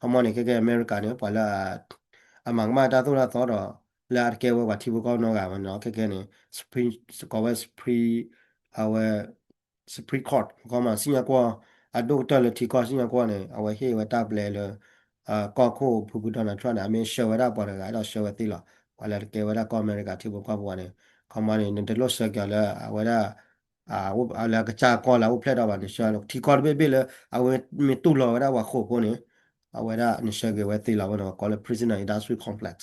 ခီမီန့ၣ် ခဲကဲအမဲရကၤန့ၣ် ပှၤလၢ အမၤကမၣ်တၢ်သိၣ်တၢ်သီဒီး လၢအတကဲဝဲပှၤထံဖိကီၢ်ဖိနီတဂၤဘၣ်န့ၣ်လီၤ. ခဲကဲန့ၣ် Supreme ကိးဝဲ Supreme အဝဲ Supreme Court ခီမီ စံၣ်ညီၣ်ကွီၢ် အဒိၣ်ကတၢၢ်လၢထံကီၢ်စံၣ်ညီၣ်ကွီၢ်န့ၣ် အဝဲဟ့ၣ်ဝဲတၢ်ပျဲလၢ ကီၢ်ခိၣ်ဖုဖု Donald Trump န့ၣ် အမ့ၢ်ဆှၢဝဲဒၣ်ပှၤတဂၤ အဲၣ်ဒိးဆှၢဝဲသ့လီၤ. ပှၤလၢတကဲဝဲဒၣ်ကီၢ်အမဲရကၤထံဖိကီၢ်ဖိန့ၣ် ခီမီန့ၣ် နတလိၣ်ဆှၢက့ၤအီၤလၢအဝဲဒၣ် လၢအကစၢ်ကီၢ်လၢအအိၣ်ဖျဲၣ်ထီၣ်ဘၣ်န့ၣ် ဆှၢထံကီၢ်တဘ့ၣ်ဘ့ၣ်လၢ အဝဲမ့ၢ်တူၢ်လိာ်ဝဲဒၣ်ပှၤဃိာ်ဖိန့ၣ် အဝဲဒၣ်နဆှၢက့ၤဝဲသ့လီၤ. အဝဲန့ၣ် ကိးလၢ prisoner industry complex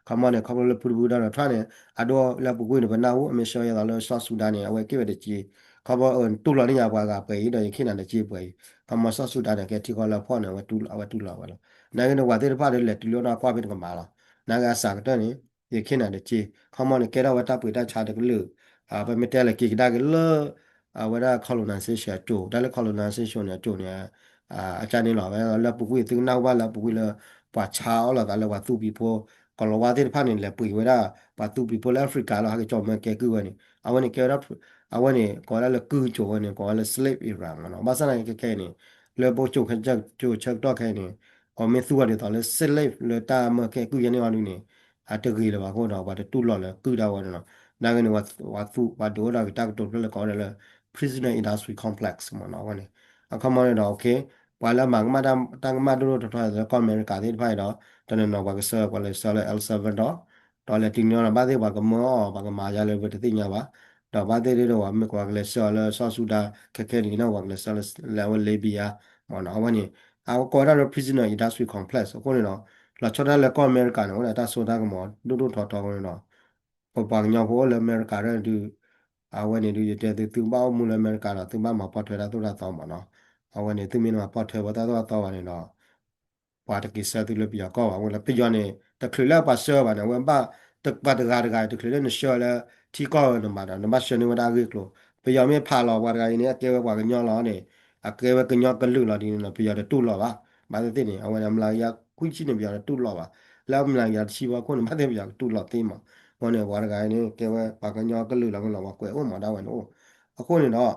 ခီမီန့ၣ် ခီဖျိလၢဖုတဖု Donald Trump န့ၣ် အဒိလၢပူၤကွံာ်န့ၣ် ပနၢ်ဟူ အမ့ၢ်ဆှၢယဲသိးလၢ South Sudan န့ၣ် အဝဲက့ၣ်ဝဲတက့ၢ်. ခီဖျိ တူၢ်လိာ်န့ၢ်ယၤပှၤဂၤပှဲၤအံၤဒီး ယခ့ၣ်နၤတက့ၢ်ပှဲၤအံၤ ခီမီ South Sudan န့ၣ် ကဲထံကီၢ်လၢအဖှီၣ်န့ၣ် အဝဲတူၢ်လိာ်ဝဲလီၤ. နာ်က့န့ၣ် ပှၤသ့ၣ်တဖၣ်ဒီးလဲၤတုၤလၢနီၢ်ကွၢ်ဖဲတကမၤလီၤ. နာ်က့အစှၤကတၢၢ်န့ၣ် ယခ့ၣ်နၤတက့ၢ်. ခီမီန့ၣ် ကဲထီၣ်ဝဲတၢ်ပှ့ၤတၢ်ဆါတကလုာ် ပမ့ၢ်တဲလဲၤက့ၤကဒါက့ၤလၢ အဝဲဒၣ် colonization အစိၤ တၢ်လၢ colonization န့ၣ် အစိၤန့ၣ် အကန့ၣ်လီၤ. ဝဲလၢပူၤကွံာ် သုကနၢ်ဟူဘၣ်လၢပူၤကွံာ်လၢ ပှၤဆါအီၣ်လိာ်သးလၢပှၤသူၣ်ပံၤဖိ ကီၤလၤဝါသ့ၣ်တဖၣ်န့ၣ် လဲၤပှ့ၤဝဲဒၣ် ပှၤသူၣ်ပံၤဖိလၢ Africa လီၤ ဟဲက့ၤကၠီၣ်မဲာ်ကဲကုၢ်ဝဲန့ၣ် အဝဲန့ၣ်ကဲဝဲဒၣ် အဝဲန့ၣ် ကိးဝဲဒၣ်လၢကုၢ်ကၠိဝဲန့ၣ် ကိးဝဲလၢ slave era မ့ၢ်နီၤ. ဘၣ်ဆၣ်သနာ်က့ခဲအံၤန့ၣ် လၢပကၠိကၠိဆၢကတီၢ်ခဲအံၤန့ၣ် အမ့ၢ်သူဝဲဒ်သိးလၢ slave လၢတၢ်မၢကဲကုၢ်ယဲန့ၣ်အီၤဒုန့ၣ် အတဂ့ၤလၢၤဘၣ်အဃိဒီး ပှၤတတူၢ်လိာ်လၢကုၢ်ဒၣ်ဝဲန့ၣ်လီၤ. နာ်က့န့ၣ် ပှၤသူ ပှၤဒုးအိၣ်ဒီးက့ၤတၢ်ကတိၤဖျၢၣ်လၢကိးဝဲဒၣ်လၢ prisoner industry complex မ့ၢ်နီၤ အဝဲန့ၣ် အခီမီန့ၣ်ဒီး okay ပှၤလၢအမၤကမၣ်တၢ်ကမၣ်ဒိၣ်ဒိၣ်ထီထီလၢကီၢ်အမဲရကၤသ့ၣ်တဖၣ်အံၤဒီး တနီၤနီၤပှၤကဆှၢ ပှၤလဲၤဆှၢလၢ El Salvador ဒီးလဲၤတုၤန့ၣ်ဒီး ဘၣ်သ့ၣ်ပှၤကမၢအီၤ ပှၤကမၤယါလၢပတသ့ၣ်ညါဘၣ်. ဒီးဘၣ်သ့ၣ်ဒ်ဒီး ပှၤမ့ၢ်ကလဲၤဆှၢအီၤလၢ South Sudan ခဲခဲန့ၣ် ပှၤကလဲၤဆှၢလၢ Libya မ့ၢ်နီၤ အဝဲန့ၣ် အဝဲကိးဝဲဒၣ်လၢ prisoner industry complex အဃိန့ၣ်ဒီး လီၤဆီဒၣ်တၢ်လၢကီၢ်အမဲရကၤန့ၣ် အိၣ်ဒီးတၢ်စိတၢ်ကမီၤဒိၣ်ဒိၣ်ထီထီအဃိန့ၣ်ဒီး ပပှၤကညီဖိအိၣ်လၢအမဲရကၤဒၣ်ဒုး အဝဲန့ၣ်ဒုး ယတဲသု သုဘၣ်အိၣ်မူလၢအမဲရကၤဒီး သုဘၣ်မၤပိာ်ထွဲတၢ်သိၣ်တၢ်သီမ့ၢ်နီၤ. အဝဲန့ၣ် သုမ့ၢ်တမၤပိာ်ထွဲဝဲတၢ်သိၣ်တၢ်သီဘၣ်န့ၣ်ဒီး ပှၤတက့ၤဆှၢသုလၢပယီၤကီၢ်ဘၣ်. အဝဲလၢပယီၤန့ၣ် တချုးလၢပှၤဆှၢဘၣ်န့ၣ် အဝဲဘၣ် ပှၤတဂၤတဂၤ တချုးလၢနဆှၢလၢထံကီၢ်ဝဲန့ၣ်ဘၣ်ဒီး နဘၣ်ဆှၢန့ၢ်ဝဲဒၣ်အဂ့ၢ်အကျိၤ. ပယီၤမ့ၢ်ဖးလီၤပှၤတဂၤအံၤန့ၣ် အကဲဝဲပှၤကညီလီၤန့ၣ် အကဲဝဲကညီကလုာ်လီၤဒ်န့ၣ်ဒီး ပယီၤတတူၢ်လိာ်ဘၣ်. ဘၣ်သ့ၣ်သ့ၣ်န့ၣ် အဝဲန့ၣ် အမျးကယၤခွံဆံန့ၣ် ပယီၤတတူၢ်လိာ်ဘၣ်. လၢအမျးကယၤတဆံဘၣ်အခိၣ်န့ၣ် ဘၣ်သ့ၣ်ပယီၤကတူၢ်လိာ်သ့မး. အဃိန့ၣ် ပှၤတဂၤအံၤန့ၣ် ကဲဝဲပှၤကညီကလုာ်လီၤမ့ၢ်လီၤ ပှၤကွဲးအိၣ်မးဒၣ်ဝဲန့ၣ်အိၣ်. အဃိန့ၣ်ဒီး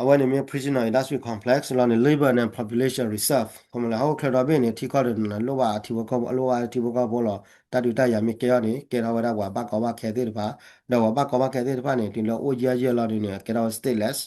အဝဲန့ၣ်မ့ၢ် prisoner industry complex လီၤန့ၣ် labor and population reserve ခီမီလၢဟီၣ်ခိၣ်ချၢဒီဘ့ၣ်န့ၣ် ထံကီၢ်တနီၤနီၤ လိၣ်ဘၣ်အထံဖိကီၢ်ဖိ အလိၣ်ဘၣ်ထံဖိကီၢ်ဖိလီၤ. တၢ်ဒုးတၢ်ယၤမ့ၢ်ကဲထီၣ်န့ၣ် ကဲထီၣ်ဝဲဒၣ်ပှၤဘၣ်ကီဘၣ်ခဲသ့ၣ်တဖၣ် ဒီးပှၤဘၣ်ကီဘၣ်ခဲသ့ၣ်တဖၣ်န့ၣ် တုၤလၢအိၣ်ယဲၢ်ယဲၢ်လီၤဒ်န့ၣ် ကဲထီၣ်ဝဲ stateless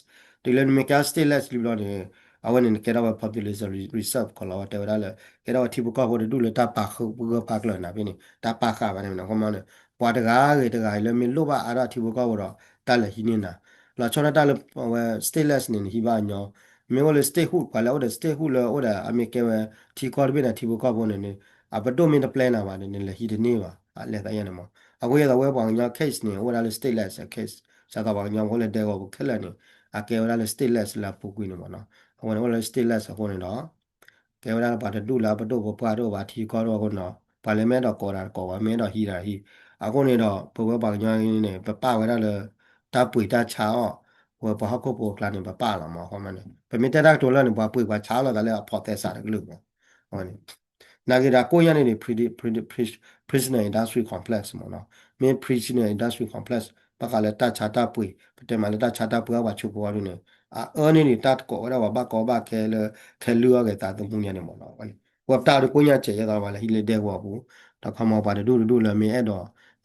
တုၤလၢနမ့ၢ်ကဲထီၣ် stateless လံဘျီန့ၣ် အဝဲန့ၣ် နကဲထီၣ်ဝဲ population reserve ကီးလီၤဝဲတဲဝဲဒၣ်လၢ ကဲထီၣ်ဝဲထံဖိကီၢ်ဖိတဒူၣ်လၢတၢ်ပာ်ဃုာ်ပဂၢၢ်ပာ်ကျၢၤနၤဖဲန့ၣ် တၢ်ပာ်ဃာ်ဘၣ်န့ၣ် ခီမီန့ၣ် ပှၤတဂၤဂ့ၤတဂၤအံၤလၢမ့ၢ်လိၣ်ဘၣ်အါထီၣ်ထံဖိကီၢ်ဖိဒီး တၢ်လဲၤဟံးန့ၢ်နၤ လီၤဆီဒၣ်တၢ်လၢအဝဲ stateless န့ၣ် နဟံးဘၣ်အညီ မ့ၢ်အိၣ်လၢ statehood ပှၤလၢအိၣ်ဒီး statehood လၢအိၣ်ဒီး အမ့ၢ်ကဲဝဲ ထံကီၢ်တဘ့ၣ်န့ၣ် ထံဖိကီၢ်ဖိန့ၣ်န့ၣ် အပဒိၣ်မ့ၢ်တပျဲနၤဘၣ်န့ၣ် နလဲၤဟံးတန့ၢ်ဘၣ် အလဲၤသးယဲန့ၣ်မး အဃိယဲသိးဝဲပှၤကညီ case န့ၣ် အိၣ်ဝဲဒၣ်လၢ stateless case စးသီးပှၤကညီဖိလၢဒဲကဝီၤပူၤခဲလၢာ်န့ၣ် အကဲဝဲဒၣ်လၢ stateless လၢအပူၤကွံာ်န့ၣ်မးနီၤ အဃိန့ၣ် အိၣ်လၢ stateless အဃိန့ၣ်ဒီး ကဲဝဲဒၣ်လၢပှၤတဒူၣ်လၢအပဒိၣ်ပပှၢ်တအိၣ်ဘၣ်ထံကီၢ်တအိၣ်အဃိန့ၣ်ဒီး ပှၤလၢမ့ၢ်အဲၣ်ဒိးကိးတၢ်ကိး ပှၤမ့ၢ်အဲၣ်ဒိးဟံးတၢ်ဟံး အဃိန့ၣ်ဒီး ပဝဲပှၤကညီန့ၣ် ပပာ်ဝဲဒၣ်လၢ တၢ်ပှ့ၤတၢ်ဆါအီၣ် ဝဲပှၤဟီၣ်ခိၣ်ဖိအကျါန့ၣ် ပပာ်လီၤမး ခီမီန့ၣ် ပမ့ၢ်တဲတၢ်ကတိၤလၢန့ၣ် ပှၤပှ့ၤပှၤဆါအီၣ်လိာ်သးလၢအဖီၣ်သဲစးတကလုာ်မး အဝဲန့ၣ် နာ်က့ဒီးကိးညါန့ၣ်န့ၣ် pri- pri- prisoner industry complex မးနီၤ မ့ၢ် prisoner industry complex ဘၣ်ဃးလၢတၢ်ဆါတၢ်ပှ့ၤ ပတဲမးလၢတၢ်ဆါတၢ်ပှ့ၤအပှၤဆိဖိအီၤဒ်န့ၣ် အအၢန့ၢ်ဒံးတၢ်တကိးဝဲဒၣ်ပှၤဘၣ်ကီဘၣ်ခဲလၢ ခဲလုၢ်အီၣ်ဂဲၤသးသမူညါန့ၣ်မးနီၤ ဝဲပတၢ်ဒုးကိးညါစဲးယဲသိးပှၤလၢဟံးလၢဒဲကဝီၤပူၤ ဒီးခီမီပှၤတဒူၣ်တဒူၣ်လၢမ့ၢ်အဲၣ်ဒိ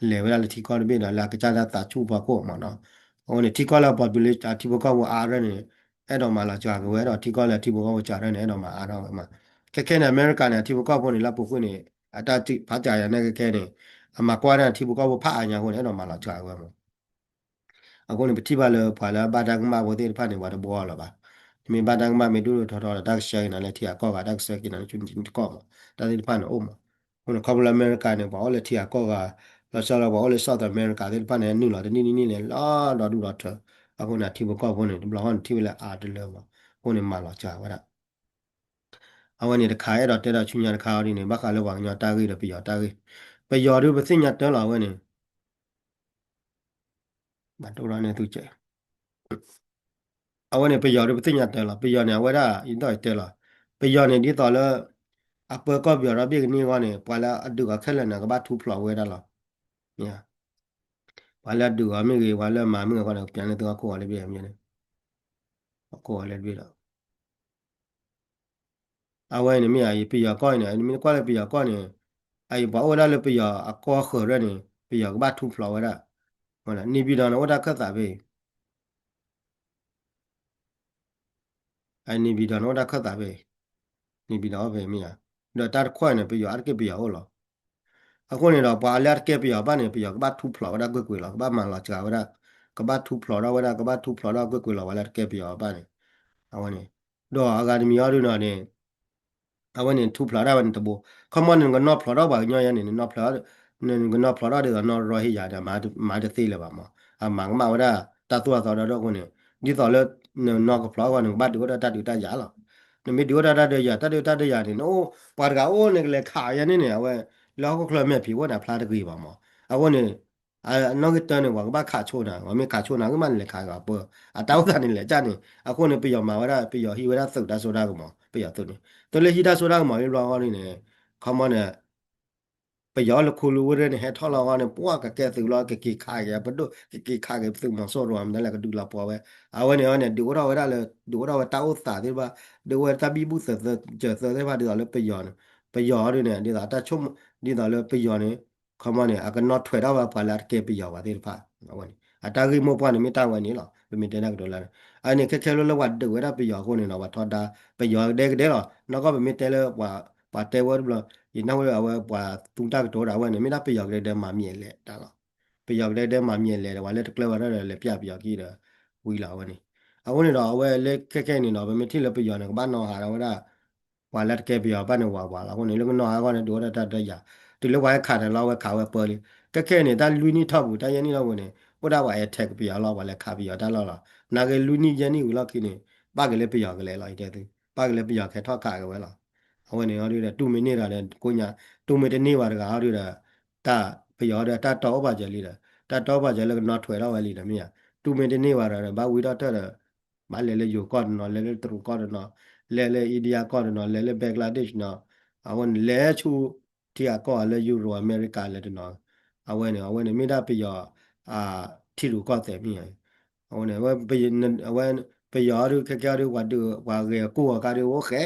းလဲၤဝဲဒၣ်လၢထံကီၢ်တဘ့ၣ်ဒီးလၢအကစၢ်တၢ်သးဆူၣ်ဖီခိၣ်မးနီၤ အဃိန့ၣ် ထံကီၢ်လၢ population ထံဖိကီၢ်ဖိအါထီၣ်န့ၣ် အဲၣ်ဒိးမၤလီၤစှၤက့ၤဝဲဒီး ထံကီၢ်လၢထံဖိကီၢ်ဖိစှၤထီၣ်န့ၣ် အဲၣ်ဒိးမၤအါထီၣ်ဝဲမး ခဲခဲန့ၣ် အမဲရကၤန့ၣ် အထံဖိကီၢ်ဖိန့ၣ် လၢပူၤကွံာ်န့ၣ် အတၢ်ဖးတၢ်ယာ်န့ၣ်ခဲခဲန့ၣ် အမၤကွၢ်ဒၣ်ထံဖိကီၢ်ဖိဖးအါညါအဃိန့ၣ် အဲၣ်ဒိးမၤလီၤစှၤဝဲမး အဃိန့ၣ် ပထံၣ်ဘၣ်လၢပှၤလၢအဘၣ်တၢ်ကမၣ်ဖိသ့ၣ်တဖၣ်န့ၣ် ပှၤတဘှီလၢၤဘၣ် မ့ၢ်ဘၣ်တၢ်ကမၣ်မ့ၢ်ဒိၣ်ဒိၣ်ထီထီဒီး တၢ်ကဆှၢက့ၤနၤလၢထံဂၤကီၢ်ဂၤ တၢ်ကဆှၢက့ၤနၤလၢထံတကီၢ်မး တၢ်သ့ၣ်တဖၣ်န့ၣ်အိၣ်မး အဃိန့ၣ် ခီဖျိလၢအမဲရကၤန့ၣ် ပှၤအိၣ်လၢထံဂၤကီၢ်ဂၤ လီၤဆီလၢပှၤအိၣ်လၢ South America သ့ၣ်တဖၣ်န့ၣ် နုာ်လီၤတနံၣ်နံၣ်နံၣ်လဲၣ် လီၤဒီဒူၣ်ဒီထၢ အဃိန့ၣ် အထံဖိကီၢ်ဖိန့ၣ် တဘျီဃီန့ၣ် ထံၣ်ဝဲလၢအါတလၢမး အဃိန့ၣ် မၤလီၤစှၤဝဲဒၣ် အဝဲန့ၣ်တခါ အဲၣ်ဒိးတဲဒီးဆူညါတခါအီၤဒ်န့ၣ် ဘၣ်ဃးလၢပှၤကညီတၢ်ဂ့ၢ်ဒီးပယီၤတၢ်ဂ့ၢ် ပယီၤဒုးပသ့ၣ်ညါတၢ်လီၤအဝဲန့ၣ် ဘၣ်တိၢ်ဒီးန့ၣ်သူကဲ အဝဲန့ၣ် ပယီၤဒုးပသ့ၣ်ညါတၢ်လီၤ ပယီၤန့ၣ် အဝဲဒၣ် ယဒိးယတဲလီၤ ပယီၤန့ၣ် ဒ်သိးလၢ အပၢကီၢ်ပယီၤဒီဘ့ၣ်ကန့ၢ်အဂီၢ်န့ၣ် ပှၤလၢအဒုးအီၤခဲလၢာ်န့ၣ် ကဘၣ်ထူဖျိးဝဲဒၣ်လီၤ ပှၤလၢအဒုးအီၤမ့ၢ်ဂ့ၤ ပှၤလၢအမၤမ့ၢ်ဂ့ၤအဂီၢ်န့ၣ် ပျဲန့ၢ်သုဟီၣ်ခိၣ်ဂီၤလၢဘ့ၣ် ဟီၣ်ခိၣ်ဂီၤလၢဘ့ၣ်ဒီး အဝဲန့ၣ်မ့ၢ်ယၤ ပယီၤကီၢ်န့ၣ် နမ့ၢ်ကွၢ်လၢပယီၤကီၢ်န့ၣ် အအံၤပှၤအိၣ်ဝဲဒၣ်လၢပယီၤအကီၢ်ဃၢၤရဲၣ်န့ၣ် ပယီၤကဘၣ်ထူဖျိးဝဲဒၣ်, န့ၣ်ဘံၣ်ဒီးန့ၣ်အိၣ်တၢ်ခၢၣ်သးဖဲအံၤ န့ၣ်ဘံၣ်ဒီးန့ၣ်အိၣ်တၢ်ခၢၣ်သးဖဲအံၤ, န့ၣ်ဘံၣ်ဒီးအိၣ်ဖဲမ့ၢ်ယၤ, ဒီးတၢ်တခွဲးန့ၣ် ပယီၤအါတက့ၢ်ပယီၤအိၣ်လီၤ. အဃိန့ၣ်ဒီး ပှၤလၢအတကဲပယီၤဘၣ်န့ၣ် ပယီၤကဘၣ်ထူဖျိးဝဲဒၣ်ကွ့ၢ်ကွ့ၢ်လီၤ, ကဘၣ်မၤလီၤစှၤဝဲဒၣ်, ကဘၣ်ထူဖျိးထီၣ်ဝဲဒၣ်, ကဘၣ်ထူဖျိးထီၣ်ကွ့ၢ်ကွ့ၢ်လီၤ ပှၤလၢအတကဲပယီၤဘၣ်န့ၣ်, အဝဲန့ၣ်, ဒီးအဂၤတမံၤအီၤဒုးဒီးန့ၣ် အဝဲန့ၣ်ထူဖျိးဒၣ်ဝဲန့ၣ်တဘိ, ခီမီန့ၣ် နကနီၣ်ဖျိးထီၣ်ပှၤကညီယဲန့ၣ် နနီၣ်ဖျိး, နကနီၣ်ဖျိးထီၣ်ဒ်သိးနီၣ်ရီဟ့ယၤဒီး မၤတသ့လၢၤဘၣ်မး, အမၤကမၣ်ဝဲဒၣ်တၢ်သိၣ်တၢ်သီဒီးအဃိန့ၣ်, ဒ်သိးလၢ နနီၣ်ကဖျိးအဂီၢ် နကဘၣ်ဒုးအိၣ်ထီၣ်တၢ်ဒုးတၢ်ယၤလီၤ. နမ့ၢ်ဒုးအိၣ်ထီၣ်တၢ်ဒုးယၤ တၢ်ဒုးတၢ်ဒုးယၤန့ၣ် နအိၣ်ပှၤတဂၤအိၣ်န့ၣ် ကလဲၤခးယဲန့ၣ်န့ၣ် အဝဲ လၢဟီၣ်ခိၣ်ချၢမဲာ်ဖံးအိၣ်န့ၣ် အဖျါတဂ့ၤဘၣ်မး, အဃိန့ၣ် အနီၣ်ဂံၢ်တၢန့ၣ် ပှၤကဘၣ်ခးဆိနၤ, ပှၤမ့ၢ်ခးဆိနၤ ဂ့ၢ်မးနလဲၤခးကပၢ, အတၢ်အိၣ်သးန့ၣ်လဲၤကၢ်န့ၣ် အဃိန့ၣ် ပယီၤမၤဝဲဒၣ် ပယီၤဟံးဝဲဒၣ်သုးတၢ်စိတၢ်ကမီၤ ပယီၤသုးန့ၣ်, တၢ်လၢဟံးတၢ်စိတၢ်ကမီၤလံဘျီအဂီၢ်န့ၣ် ခီမီန့ၣ် ပယီၤလၢခူလူၤဝဲရဲၣ်န့ၣ် ဟဲထီၣ်လီၤအဂီၢ်န့ၣ် ပှၤကကဲသုးလီၤ ကက့ၤခးက့ၤ ပဒိၣ် ကက့ၤခးက့ၤသုးမီၤစိရိၤ မတၤလဲၣ်ကဒုးလီၤပှီၢ်ဝဲ, အဝဲန့ၣ်အဝဲန့ၣ် ဒုးအိၣ်ထီၣ်ဝဲဒၣ်လၢ ဒုးအိၣ်ထီၣ်ဝဲတၢ်အိၣ်သးသ့ၣ်တဖၣ်, ဒုးအိၣ်ဝဲတၢ်ဘံၣ်ဘူၣ်သၢသၢစၢၤသၢသ့ၣ်တဖၣ် ဒ်သိးလၢပယီၤန့ၣ်, ပယီၤအီၤဒုးန့ၣ် ဒ်သိးတၢ်ဆိကမိၣ် ဒ်သိးလၢပယီၤန့ၣ် ခီမီန့ၣ် အကနီၣ်ထွဲးထီၣ်ဝဲပှၤလၢအတကဲပယီၤဘၣ်သ့ၣ်တဖၣ်, အဝဲန့ၣ် အတၢ်ဂ့ၢ်မိၢ်ပှၢ်န့ၣ်မ့ၢ်တၢ်ဝဲန့ၣ်လီၤ ပမ့ၢ်တဲတၢ်ကတိၤလၢ, အန့ၣ်ခဲခဲလၢလၢပှၤဒုးဝဲဒၣ်ပယီၤအဃိန့ၣ်ဒီး ပှၤထီဒါ ပယီၤကဒဲကဒဲလီၤ, နီၢ်ကီၢ်ပမ့ၢ်တဲလၢ ပှၤတဲဝဲတဘျီ, ယနၢ်ဟူအဝဲပှၤသူတၢ်ကတိၤဒၣ်ဝဲန့ၣ် မ့ၢ်ဒၣ်ပယီၤကဒဲကဒဲမၤမံၤအလဲၤတၢ်လီၤ, ပယီၤကဒဲကဒဲမၤမံၤအလဲၤဒီး ပှၤလၢတကျၢၤဝဲဒၣ်ဒီးလဲၤပျၢ်ပယီၤခံဒီး ဝံၤလီၤအဝဲန့ၣ်, အဃိန့ၣ်ဒီး အဝဲလၢခဲခဲန့ၣ်ဒီး ပမ့ၢ်ထံၣ်လၢပယီၤန့ၣ် ကဘၣ်နီၣ်ဟးဒီးဝဲဒၣ် ပှၤလၢတကဲပယီၤဘၣ်န့ၣ်ဝးဝးလီၤ, အဃိန့ၣ် လၢကနီၣ်ဟးအဂီၢ်န့ၣ် ဒုးအိၣ်ထီၣ်တၢ်ဒုးတၢ်ယၤ, တုၤလၢပှၤဟဲခးန့ၣ်လီၤ အဝဲခးဝဲပၢလံ, ခဲခဲန့ၣ် တၢ်လွံၢ်နံၣ်ထီၣ်ပူၤ တၢ်ယဲၢ်နံၣ်ထီၣ်ပူၤန့ၣ် အိၣ်ဒၣ်ပှၤ attack ပယီၤလီၤ ပှၤလဲၤခးပယီၤတၢ်လီၢ်လီၤ, နာ်က့လွံၢ်နံၣ်ယဲၢ်နံၣ်ဝံၤလီၢ်ခံန့ၣ် ဘၣ်က့ၤလၢပယီၤကလဲၤလီၤ ယတဲသု, ဘၣ်က့ၤလၢပယီၤကဟဲထီၣ်ခးက့ၤဝဲလီၤ, အဝဲန့ၣ်အီၤဒုးဒီး တူၢ်မ့ၢ်န့ၢ်ဒီး ကိညါ, တူၢ်မ့ၢ်တန့ၢ်ဘၣ်တဂၤအီၤဒုးဒီး တၢ်ပယီၤအီၤဒုး တၢ်တီအိၣ်ပာ်စၢၤလံဒီး တၢ်တီအိၣ်ပာ်စၢၤလၢကနီၣ်ထွဲးထီၣ်ဝဲလံဒီးမ့ၢ်ဧါ, တူၢ်မ့ၢ်တန့ၢ်ဘၣ်ဒီး ဘၣ်ဝံထီၣ်တၢ်ဒီး ဘၣ်လဲၤလၢယိၤကီၢ်တနီၤ လဲၤလၢတရူးကီၢ်တနီၤ လဲၤလၢ India ကီၢ်တနီၤ လဲၤလၢ Bangladesh နီၤ, အဃိန့ၣ် လဲၤဆူထံအကီၢ်လၢ Europe America လဲၤတနီၤ, အဝဲန့ၣ် အဝဲန့ၣ်မ့ၢ်ဒၣ်ပယီၤ ထံရူၢ်ကီၢ်သဲးမ့ၢ်ဧါ, အဝဲန့ၣ် အဝဲ ပယီၤအီၤဒုး ခဲကဲအီၤဒုး ပှၤဒုးပှၤဂဲၤကိၢ်အီၤကါဒုးအိၣ်ဃဲ,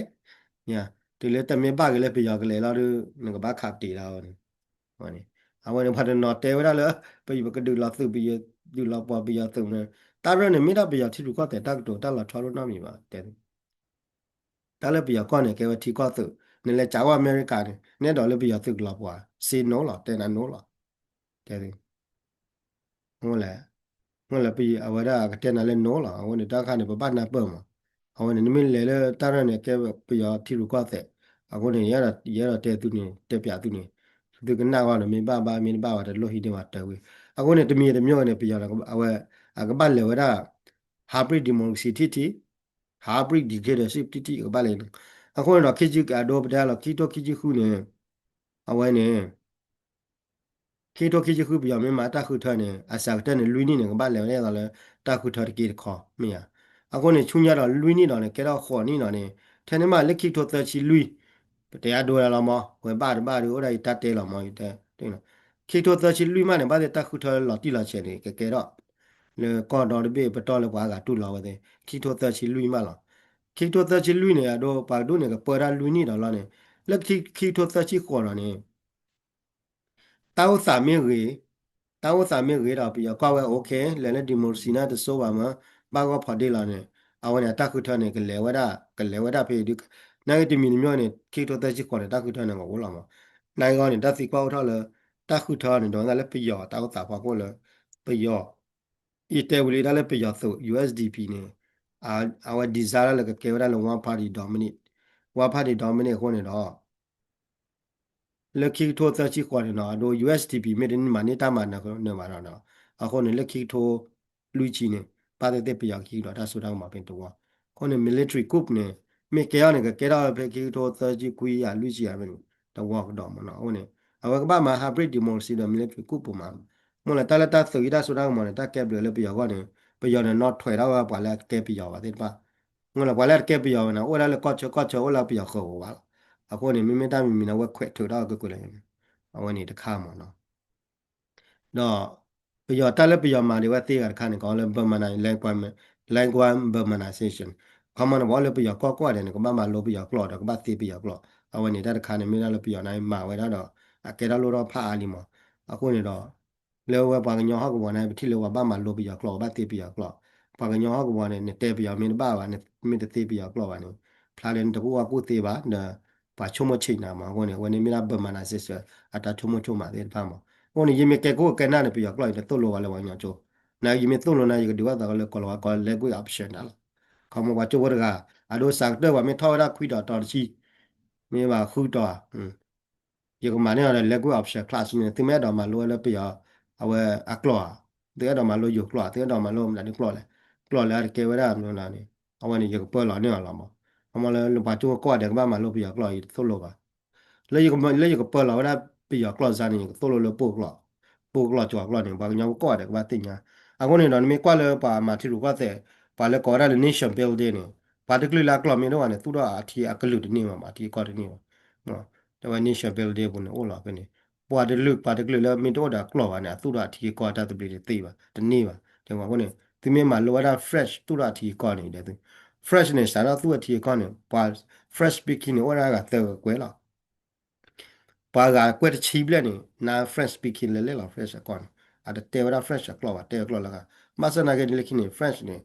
တုၤလၢတမ့ၢ်ဘၣ်က့ၤလၢပယီၤကလဲၤလီၤဒုး နကဘၣ်ခးပတ့ၤလီၤန့ၣ် အဝဲန့ၣ် ပှၤတနီၤတဲဝဲဒၣ်လၢ ပယီၤပကဒုးလီၤသုး ပယီၤဒုးလီၤပှီၢ်ပယီၤသုးန့ၣ် တၢ်ရၢၢ်န့ၣ်မ့ၢ်ဒၣ်ပယီၤထံရူၢ်ကီၢ်သဲးတၢ်ကတိၤတၢ်လီၤဆီဒိၣ်နီတမံၤဘၣ် တဲ တၢ်လၢပယီၤကီၢ်န့ၣ် ကဲဝဲထံကီၢ်သုး, နလဲၤကးဝဲအမဲရကၤန့ၣ် နဲဒိးလၢပယီၤသုးကလီၤပှီၢ် စ့နိလီၤ တဲနၤနိလီၤ, တဲ လဲၣ်, အဝဲဒၣ်အကတဲနၤလၢနိလီၤ, အဝဲန့ၣ်တၢ်ခါန့ၣ် ပဘၣ်နၢ်ပၢၢ်မး, အဝဲန့ၣ် နမ့ၢ်လဲၤလၢတၢ်ရၢၢ်န့ၣ် ကဲပယီၤထံရူၢ်ကီၢ်သဲး, အဃိန့ၣ် ယအဲၣ်ဒိးတဲသုန့ၣ် တဲပျးသုန့ၣ်, သုကနၣ်ဂီၢ်န့ၣ် မ့ၢ်ဘၣ်ဘၣ် မ့ၢ်တဘၣ်ဝဲတလိၣ်ဟံးန့ၢ်ဝဲတၢ်ဝံၤ, အဃိန့ၣ် တမံၤတမံၤန့ၣ် ပယီၤအဝဲ အကဘၣ်လဲၤဝဲဒၣ် hybrid democracy ထံထံ, hybrid dictatorship ထံထံ အကဘၣ်လဲၤန့ၣ်, အဃိန့ၣ်ဒီး ခံဆံအဒိပတဲလီၤ ခံကထိခံဆံဃုန့ၣ်, အဝဲန့ၣ် ခံကထိခံဆံဃု ပယီၤမ့ၢ်မၤတၢ်ဃုထၢန့ၣ် အစှၤကတၢၢ်န့ၣ် လွံၢ်နံၣ်န့ၣ် ကဘၣ်လဲၤဝဲဒၣ်လၢတၢ်ဃုထၢတက့ၢ်တခီ မ့ၢ်ဧါ, အဃိန့ၣ် ဆူညါဒီးလွံၢ်နံၣ်ဒီးန့ၣ် ကဲထီၣ်ဃိးနံၣ်ဒီးန့ၣ် ထဲန့ၣ်မးလၢခံကထိသၢဆံလွံၢ်, ပတဲအဒိဒၣ်လီၤမး ဝဲဘၣ်တဘၣ်ဒီး အိၣ်ဒၣ်ယတၢ်တဲလီၤမး ယတဲ, ခံကထိသၢဆံလွံၢ်မးန့ၣ် ဘၣ်သ့ၣ်တၢ်ဃုထၢလီၤတံၢ်လီၤဆဲးန့ၣ် ကကဲထီၣ် လၢကီၢ်ဒီတဘ့ၣ် ပတီၢ်လၢပှၤအဂၤတူၢ်လီၤဝဲသ့ၣ် ခံကထိသၢဆံလွံၢ်မးလီၤ, ခံကထိသၢဆံလွံၢ်န့ၣ် အဒိ ပှၤကဒိၣ်န့ၣ် ကပၢတၢ်လွံၢ်နံၣ်ဒီးလီၤန့ၣ်, လၢခံကထိသၢဆံဃိးဒီးန့ၣ် တၢ်အိၣ်သးမ့ၢ်ဂ့ၤ, တၢ်အိၣ်သးမ့ၢ်ဂ့ၤဒီး ပယီၤကွၢ်ဝဲ okay လဲၤလၢ democracy န့ၣ်တစိဘၣ်မး, ဘၣ်ဂီၢ်ဖီဒ့လီၤန့ၣ်, အဝဲန့ၣ် အတၢ်ဃုထၢန့ၣ် ကလဲၤဝဲဒၣ် ကလဲၤဝဲဒၣ်ဖဲအံၤဒုး, နာ်က့တမံၤတမံၤန့ၣ် ခံကထိသၢဆံဃိးန့ၣ် တၢ်ဃုထၢန့ၣ်ကအိၣ်လီၤမး, နာ်က့ဂီၢ်န့ၣ် တၢ်သံကွၢ်အိၣ်ထီၣ်လၢ တၢ်ဃုထၢန့ၣ် ဒိးဝဲဒၣ်လၢပယီၤတၢ်အိၣ်သးဖီခိၣ်လၢ ပယီၤ ယတဲဝံၤလံတၢ်လၢပယီၤသုး USDP န့ၣ် အဝဲ design လၢကကဲဝဲဒၣ်လၢ one party dominate, one party dominate အဃိန့ၣ်ဒီး လၢခံကထိသၢဆံဃိးန့ၣ်နီၤ အဒိ USDP မ့ၢ်တမၤန့ၢ်တၢ်မၤနၢၤဘၣ်ဒီး အဃိန့ၣ် လၢခံကထိလွံၢ်ဆံန့ၣ် ဘၣ်သ့ၣ်သ့ၣ်ပယီၤကဟံးဒီးတၢ်စိတၢ်ကမီၤဖဲတဝီ, အဃိန့ၣ် military coup န့ၣ် မ့ၢ်ကဲထီၣ်န့ၣ် ကကဲထီၣ်ဖဲခံကထိသၢဆံခွံယၤလွံၢ်ဆံယၤဖဲန့ၣ် တဝီကဒီးမးနီၤ, အဃိန့ၣ် အဝဲကဘၣ်မၤ hybrid democracy ဒီး military coup ပူၤမး, မ့ၢ်လၢတၢ်လၢတၢ်သုးဟံးတၢ်စိတၢ်ကမီၤန့ၣ် တၢ်ကဲဘျုးလၢပယီၤအဂီၢ်န့ၣ် ပယီၤန့ၣ် နီၣ်ထွဲးထီၣ်ဝဲပှၤလၢအတကဲပယီၤဘၣ်သ့ၣ်တဖၣ်, မ့ၢ်လၢပှၤလၢအတကဲပယီၤဝဲန့ၣ် အိၣ်ဝဲဒၣ်လၢကီၢ်ဆၢကီၢ်ဆၢ အိၣ်လၢပယီၤဃၢၤဧိၤဘၣ်လီၤ, အဃိန့ၣ် မ့မ့ၢ်တၢ်မံၤမံၤန့ၣ် အဝဲခွဲးထုးထီၣ်ကွ့ၢ်ကွ့ၢ်လၢ အဝဲန့ၣ်တခါမးနီၤ ဒီး ပယီၤတၢ်လၢပယီၤမၤဒံးဝဲသ့ဂၤတခါန့ၣ် ကိးလၢ Burmani-, language, language Burmanization, က ခီမီန့ၣ် ပှၤအိၣ်လၢပယီၤကီၢ်ကိးဂၤဒဲးန့ၣ် ကဘၣ်မၤလိပယီၤကျိာ်ဒီး ကဘၣ်သ့ပယီၤကျိာ်. အဝဲန့ၣ်တၢ်တခါန့ၣ် မ့ၢ်ဒၣ်လၢပယီၤန့ၣ်မၤဝဲဒၣ်ဒီး အကဲထီၣ်လိၣ်ထီၣ်ဖးအါလံမး. အဃိန့ၣ်ဒီး လၢဝဲပှၤကညီဟီၣ်ကဝီၤန့ၣ် ပထံၣ်လၢပှၤဘၣ်မၤလိပယီၤကျိာ် ကဘၣ်သ့ပယီၤကျိာ်. ပှၤကညီဟီၣ်ကဝီၤန့ၣ် နတဲပယီၤမ့ၢ်တဘၣ်ဘၣ် နမ့ၢ်တသ့ပယီၤကျိာ်ဘၣ်န့ၣ် ဖျါလၢနတကူၣ်ဘၣ်ကူၣ်သ့ဘၣ် ဒီး ပှၤဆိကမိၣ်ဆံးနၤမး. အဃိန့ၣ် အဝဲန့ၣ်မ့ၢ်ဒၣ် Burmanization အတၢ်ဆိကမိၣ်ဆိကမးသ့ၣ်တဖၣ်မး. အဃိန့ၣ် ယမ့ၢ်ကဲခိၣ်ကဲနၢ်န့ၣ် ပယီၤကျိာ်အံၤ တသိၣ်လိဘၣ်လၢပှၤကညီကၠိ. နယမ့ၢ်သိၣ်လိနၤ ယကဒုးဘၣ်သးလၢကီၢ်လီၤဝါကီၢ် language option နၤလီၤ. ခီမီပှၤကၠိဖိတဂၤ အဒိစးကတၢၢ်ပှၤမ့ၢ်ထီၣ်ဝဲဒၣ်ခွံတီၤတီၤတဆံ မ့ၢ်ဘၣ်ဃုတီၤဧါ ယကမၤန့ၢ်အီၤဒီး language option class န့ၣ် သုမ့ၢ်အဲၣ်ဒိးမၤလိဝဲလၢပယီၤ အဝဲအကျိာ်ဧါ, သုအဲၣ်ဒိးမၤလိယိၤကျိာ်ဧါ, သုအဲၣ်ဒိးမၤလိမတၤဒုကျိာ်လဲၣ်, ကျိာ်လၢအတကဲဝဲဒၣ်မနုၤန့ၣ် အဝဲန့ၣ် ယကပၢလီၤန့ၢ်အီၤလီၤမး. ခီမီလၢပှၤကၠိကိးဂၤဒဲးကဘၣ်မၤလိပယီၤကျိာ် ယတသိၣ်လိဘၣ်. လၢယကပၢလီၤဝဲဒၣ်ပယီၤကျိာ်စ့ၢ်န့ၣ် ယကသိၣ်လိလၢပှိၢ်ကျိာ်, ပှိၢ်ကျိာ်ကၠီၤကျိာ်န့ၣ် ပှၤကညီကိးဂၤဒဲးကဘၣ်သ့ၣ်ညါ. အဃိန့ၣ်ဒီး နမ့ၢ်ကွၢ်လၢပှၤမၤထံရူၢ်ကီၢ်သဲး ပှၤလၢကိးဝဲဒၣ်လၢ nation building န့ၣ် ပှၤတကလုာ်လၢအကျိာ်မ့ၢ်တအိၣ်ဘၣ်န့ၣ် သူၣ်ထီၣ်အထံအကလုာ်တန့ၢ်ဘၣ်မး, အထံအကီၢ်တန့ၢ်ဘၣ်. တဲဝဲ nation building ပူၤန့ၣ်အိၣ်လီၤဖဲန့ၣ် ပှၤတကလုာ် ပှၤတကလုာ်လၢမ့ၢ်တအိၣ်ဒီးအကျိာ်ဘၣ်န့ၣ် အသူၣ်ထီၣ်အထံအကီၢ်တၢ်သဘျ့တသ့ဘၣ် တန့ၢ်ဘၣ်. တဲဝဲအဃိန့ၣ် သုမ့ၢ်မၤလိဝဲဒၣ် French သူၣ်ထီၣ်အထံအကီၢ်န့ၣ် ဒဲးသု French န့ၣ် စးထီၣ်သူၣ်အထံအကီၢ်န့ၣ် ပှၤ French speaking န့ၣ် အိၣ်ဒၣ်ဂၤသၢဂၤကွဲးလီၤ. ပှၤဂၤကွဲးတဆံဘျဲၣ်န့ၣ် နါ French speaking လဲၤလဲၣ်လီၤ French အကီၢ်န့ၣ် အတတဲဝဲဒၣ် French အကျိာ်ဘၣ် တဲအကျိာ်လၢဂၤ. ဘၣ်ဆၣ်သနာ်က့န့ၣ် လၢခံန့ၣ် French န့ၣ်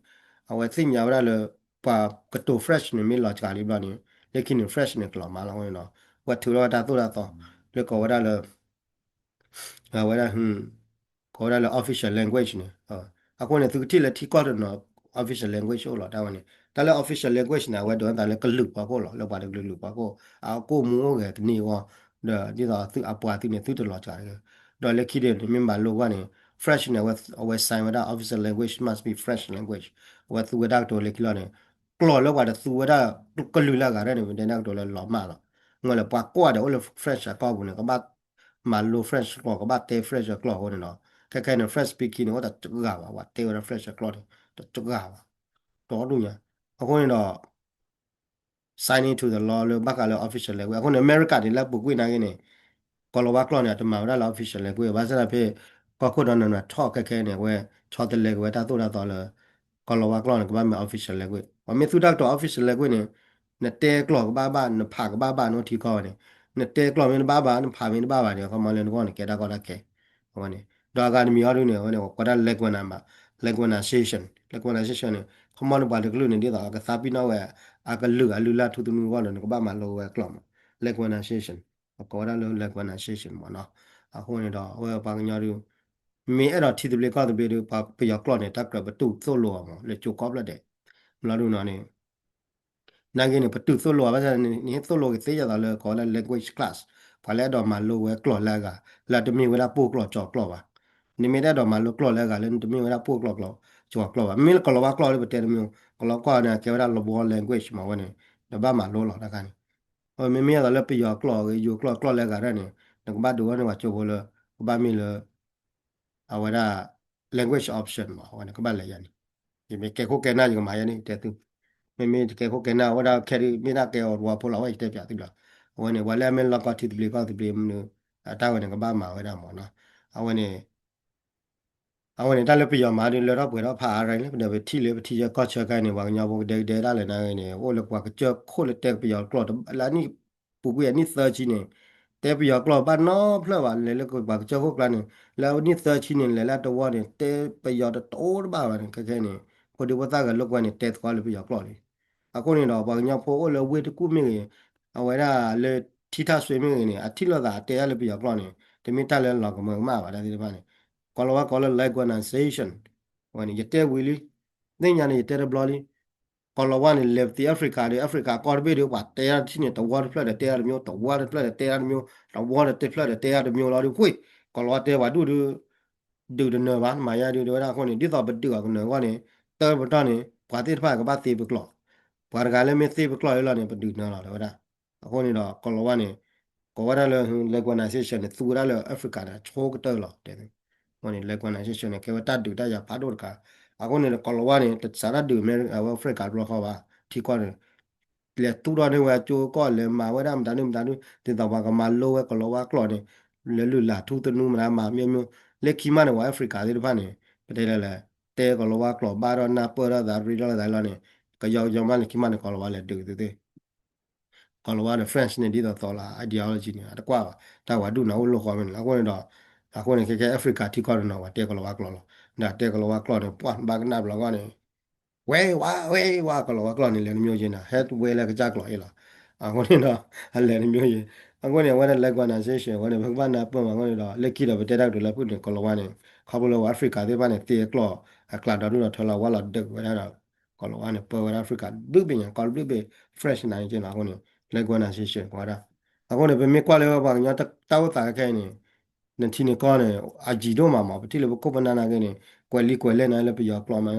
အဝဲသ့ၣ်ညါဝဲဒၣ်လၢ ပှၤကတိၤ French န့ၣ် မ့ၢ်လီၤစှၤလံဘျီန့ၣ် လၢခံန့ၣ် French န့ၣ် ကလီၤမၢ်လီၤအဃိန့ၣ်ဒီး ပှၤထုးထီၣ်ဝဲတၢ်သိၣ်တၢ်သီ လၢကိးဝဲဒၣ်လၢ အဝဲဒၣ် ကိးဝဲဒၣ်လၢ official language န့ၣ်. အဃိန့ၣ် သုကထံၣ်လၢထံကီၢ်တနီၤ official language အိၣ်လီၤ တၢ်ဝဲန့ၣ် တၢ်လၢ official language န့ၣ် အဝဲဒိးသးလၢကလုာ်ပှၤခိၣ်လီၤ လၢပှၤတကလုာ်လုာ်ပှၤခိၣ် အကိၣ်မူအိၣ်ဂဲၤတန့ၢ်အဂီၢ် ဒီးဒ်သိးသုအပှၤသုန့ၣ် သုတလီၤစှၤတဂ့ၤ. ဒီးလၢခံန့ၣ် မ့ၢ်မၤလိကွၢ်န့ၣ် French န့ၣ် အဝဲ sign ဝဲဒၣ် official language must be French language အဝဲသူဝဲတၢ်ကတိၤလၢခံလီၤန့ၣ် ကျိာ်လၢပှၤတသူဝဲဒၣ်ကလုာ်လၢအဂၤန့ၣ် ပတဲတၢ်ကတိၤလၢလီၤမၢ်လီၤ. မ့ၢ်လၢပှၤကိးဂၤဒဲးအိၣ်လၢ French အကီၢ်ပူၤန့ၣ် ကဘၣ်မၤလိ French ကျိာ် ကဘၣ်တဲ French ကျိာ်အဃိန့ၣ်ဒီး ခဲခဲန့ၣ် French speaking န့ၣ် အိၣ်တဂၤဘၣ် ပှၤတဲဝဲဒၣ် French ကျိာ်န့ၣ် တဂၤဘၣ် ဒီဒူၣ်ညါ. အဃိန့ၣ်ဒီး sign into the law လၢဘၣ်ဃးလၢ official language အဃိန့ၣ် အမဲရကၤန့ၣ် လၢအပူၤကွံာ်နာ်က့န့ၣ် ကီၢ်လီၤဝါကျိာ်န့ၣ် အတမၤဝဲဒၣ်လၢ official language ဘၣ်ဆၣ်သနာ်က့ ကီၢ်ခိၣ်ဒီးနနထီၣ်ခဲခဲန့ၣ် အဝဲဆီတလဲက့ၤဝဲတၢ်သိၣ်တၢ်သီလၢ ကီၢ်လီၤဝါကျိာ်န့ၣ် ကဘၣ်မ့ၢ် official language ပှၤမ့ၢ်သူတၢ်ကတိၤ official language န့ၣ် နတဲကျိာ်ကဘၣ်ဘၣ် နဖးကဘၣ်ဘၣ် နအိၣ်ထံကီၢ်ဝဲန့ၣ် နတဲကျိာ်မ့ၢ်တဘၣ်ဘၣ် နဖးမ့ၢ်တဘၣ်ဘၣ်န့ၣ် အခီမီလၢနဂီၢ်န့ၣ် ကဲတၢ်ကီတၢ်ခဲ အဝဲန့ၣ် ဒီးအဂၤတမံၤအီၤဒုန့ၣ် အဝဲန့ၣ် ကိးဝဲဒၣ် linguani- linguanization linguanization န့ၣ် ခီမီန့ၣ်ပှၤတကလုာ်န့ၣ် ဒ်သိးအကသါပ့ၤနီၣ်ဝဲ အကလုာ်အလုၢ်အလၢ်ထူသနူအဂီၢ်ဒီး နကဘၣ်မၤလိဝဲအကျိာ်မး linguanization အကိးဝဲဒၣ်လၢ linguanization မးနီၤ. အဃိန့ၣ်ဒီး အဝဲပှၤကညီဒု မ့ၢ်အဲၣ်ဒိးထံသဘျ့ကီၢ်သဘျ့ဒု ပယီၤကျိာ်န့ၣ် တၢ်ကြၢးပတုာ်သိၣ်လိအီၤမး လၢကၠိကီၢ်ဖျၢၣ်ဒဲး ဘျီဒုနီၤန့ၣ် နာ်က့န့ၣ် ပတုာ်သိၣ်လိအီၤ ဘၣ်ဆၣ်န့ၣ် နဟ့ၣ်သိၣ်လိက့ၤသ့ယသးလၢ ကိးဝဲဒၣ် language class ပှၤလၢအဲၣ်ဒိးမၤလိဝဲကျိာ်လၢအဂၤ လၢအတမ့ၢ်ဝဲဒၣ်ပှိၢ်ကျိာ်ကၠီၤကျိာ်ဘၣ်. နမ့ၢ်တအဲၣ်ဒိးမၤလိကျိာ်လၢအဂၤလၢနတမ့ၢ်ဝဲဒၣ်ပှိၢ်ကျိာ်ကၠီၤကျိာ်ဘၣ်. မ့ၢ်လၢကီၢ်လီၤဝါကျိာ်လၢပတဲတမ့ၢ် ကီၢ်လီၤဝါကျိာ်န့ၣ် ကဲဝဲဒၣ် လဝီ language မးဝဲန့ၣ် နဘၣ်မၤလိလီၤတၢ်ခါန့ၣ် မ့မ့ၢ်ယသးလၢပယီၤကျိာ်ဂ့ၤ ယိၤကျိာ်ကျိာ်လၢအဂၤဒၣ်န့ၣ် နကဘၣ်ဒုးဝဲန့ၢ်ပှၤကၠိဖိလၢ ကဘၣ်မ့ၢ်လၢ အဝဲဒၣ် language option မး အဝဲန့ၣ် ကဘၣ်လဲၤယၤန့ၣ် ယမ့ၢ်ကဲခိၣ်ကဲနၢ် ယကမၤယၤန့ၣ် တဲသု မ့မ့ၢ်တကဲခိၣ်ကဲနၢ် အဝဲဒၣ်ခဲဒုး မ့ၢ်ဒၣ်ကဲအီၤတဝီဖိလီၤ အဝဲယတဲပၠးသုလီၤ. အဝဲန့ၣ် ပှၤလၢအမ့ၢ်လီၢ်ကီၢ်ထံသဘျ့ကီၢ်သဘျ့မနုၤ အတၢ်ဝဲန့ၣ် ကဘၣ်မၤဝဲဒၣ်မးနီၤ. အဝဲန့ၣ် အဝဲန့ၣ် တၢ်လၢပယီၤမၤဒုး လၢထီၣ်ပှဲၤထီၣ်ဖးအါရံၣ်လံ ပဒီးပထံၣ်လၢပထံဆၢကီၢ်ဆၢခါန့ၣ် ပှၤကညီဖိကဒဲကဒဲတၢ်လဲၣ်နာ်ဂ့ၤန့ၣ် အိၣ်လၢပှၤကစၢၢ်ခိၣ်လၢတဲပယီၤကျိာ် လၢအနံၣ်ပူၤကွံာ်အနံၣ်သၢဆံန့ၣ် တဲပယီၤကျိာ်ဘၣ်နီတဖျၢၣ်ဘၣ် လဲၤလၢပှၤကစၢၢ်ခိၣ်ကျါန့ၣ် လၢအနံၣ်သၢဆံန့ၣ် လဲၤလၢအတဝီန့ၣ် တဲပယီၤတတိၤတဘၣ်ဘၣ်န့ၣ် ခဲခဲန့ၣ် ဖိဒံဖိသၣ်ဂၤလိာ်ကွဲန့ၣ် တဲသကိးလၢပယီၤကျိာ်လံ. အဃိန့ၣ်ဒီး ပှၤကညီဖိအိၣ်လၢဝ့ၢ်တကူၣ်မ့ၢ်ဂ့ၤ အဝဲဒၣ်လၢထံထၣ်စွ့မ့ၢ်ဂ့ၤန့ၣ် အထံၣ်လိာ်သးအတဲဒၣ်လၢပယီၤကျိာ်န့ၣ် တမ့ၢ်တၢ်လၢလီၤကမၢကမၣ်ဘၣ် တၢ်သ့ၣ်တဖၣ်န့ၣ် ကီၢ်လီၤဝါကိးလၢ linguanization အဝဲန့ၣ် ယတဲဝံၤလံ သ့ၣ်ညါန့ၣ် ယတဲတဘျီလံ ကီၢ်လီၤဝါန့ၣ် လဲၤပသံ Africa ဒီး Africa ကီၢ်တဘ့ၣ်ဒီး ပှၤတဲဒၣ်တထံၣ်န့ၣ် တဝီတဖျၢၣ်ဒီးတဲဒၣ်တမျိုး တဝီတဖျၢၣ်ဒီးတဲဒၣ်တမျိုး တဝီတဖျၢၣ်ဒီးတဲဒၣ်တမျိုးလီၤဒုး ဝ့ၢ် ကီၢ်လီၤဝါတဲပှၤဒူၣ်ဒုး ဒုးတနၢၤဘၣ် မၤယါဒုး တဲဝဲဒၣ်အဃိန့ၣ် ဒ်သိးပဒုးအီၤကနၢၤအဂီၢ်န့ၣ် တၢ်ပတီၢ်န့ၣ် ပှၤသ့ၣ်တဖၣ်ကဘၣ်သ့ပကျိာ် ပှၤတဂၤလၢမ့ၢ်သ့ပကျိာ်လၢလီၤန့ၣ် ပဒုးနၢၤလီၤ တဲဝဲဒၣ်. အဃိန့ၣ်ဒီး ကီၢ်လီၤဝါန့ၣ် ကိးဝဲဒၣ်လၢ linguanization န့ၣ် သူဝဲဒၣ်လၢ Africa န့ၣ် အဆိကတၢၢ်လီၤ တဲဝဲန့ၣ် linguanization န့ၣ် ကဲဝဲတၢ်ဒုးတၢ်ယၤဖးဒိၣ်တခါ အဃိန့ၣ်ဒီး ကီၢ်လီၤဝါန့ၣ် တစးတၢ်ဒုး America ဝဲ Africa တဘျီဃီဘၣ် ထံကီၢ်န့ၣ် လဲၤသူၣ်ထီၣ်န့ၢ်ဝဲအကၠိကီၢ် လဲၤမၤဝဲဒၣ်မတၤဒုမတၤဒု ဒ်သိးပှၤကမၤလိဝဲကီၢ်လီၤဝါကျိာ်န့ၣ် လဲၤလုၢ်လၢ်ထူသနူမတၤမၤ မျိုးမျိုး လၢခံမးန့ၣ် ဝဲ Africa သ့ၣ်တဖၣ်န့ၣ် ပတဲလၢလဲၤ တဲကီၢ်လီၤဝါကျိာ်ဘၣ်ထီၣ်နၢ်ပၢၢ်ထီၣ်သး ရ့ထီၣ်လိာ်သးလီၤန့ၣ် ကယီကယီမးလၢခံမးန့ၣ် ကိၤလၤဝါလဲၤဒုးသုသ့ၣ် ကိၤလၤဝါဒီး French န့ၣ် ဒ်သိးသိးလၢ ideology န့ၣ် အတကွၢ်ဘၣ်, တၢ်ဝဲဒူၣ်န့ၣ်အိၣ်လီၤဃီမ့ၢ်န့ၣ် အဃိန့ၣ်ဒီး အဃိန့ၣ် ခဲခဲ Africa ထံကီၢ်တနီၤ ပှၤတဲကိၤလၤဝါကျိာ်လီၤ. ဒီးတဲကိၤလၤဝါကျိာ်န့ၣ် ပှၤဘၣ်ကနၣ်ဘျီဂီၢ်န့ၣ် ဝဲဝါ ဝဲဝါ ကိၤလၤဝါကျိာ်န့ၣ် လဲၤတမျိုးယ့ၤနၤ ဟဲဝဲလၢကစၢ်ကျိာ်အ့ၣ်လီၤ. အဃိန့ၣ်ဒီး အလဲၤတမျိုးယ့ၤ အဃိန့ၣ် အဝဲဒၣ် linguanisation အဝဲန့ၣ် ပကဘၣ်နၢ်ပၢၢ်မး အဃိန့ၣ်ဒီး လၢခံဒီး ပတဲတၢ်ကတိၤလၢဖုၣ်န့ၣ် ကိၤလၤဝါန့ၣ် ခီဖျိလၢဝဲ Africa သ့ၣ်တဖၣ်န့ၣ် သ့အကျိာ် အကျါဒီဒူၣ်ဒီထၢလီၤ ဝါလီၤဒုးဝဲဒၣ်ဒီး ကိၤလၤဝါန့ၣ် ပၢဝဲဒၣ် Africa ဘျုးဘ့ၣ်ညါ ကီၢ်ဘျုးဘ့ၣ် French န့ၣ်က့နီၤ အဃိန့ၣ် linguanisation ကိးဝဲဒၣ်. အဃိန့ၣ် ပမ့ၢ်ကွၢ်လၢပှၤကညီတၢ်အိၣ်သးခဲအံၤန့ၣ် နထံန့ၣ်ကီၢ်န့ၣ် အယံၤဒိၣ်မးမး ပထံၣ်လၢပခိၣ်ပနၢ်နာ်က့န့ၣ် ကွဲးလံာ်ကွဲးလဲၢ်န့ၣ်လၢပယီၤကျိာ်မး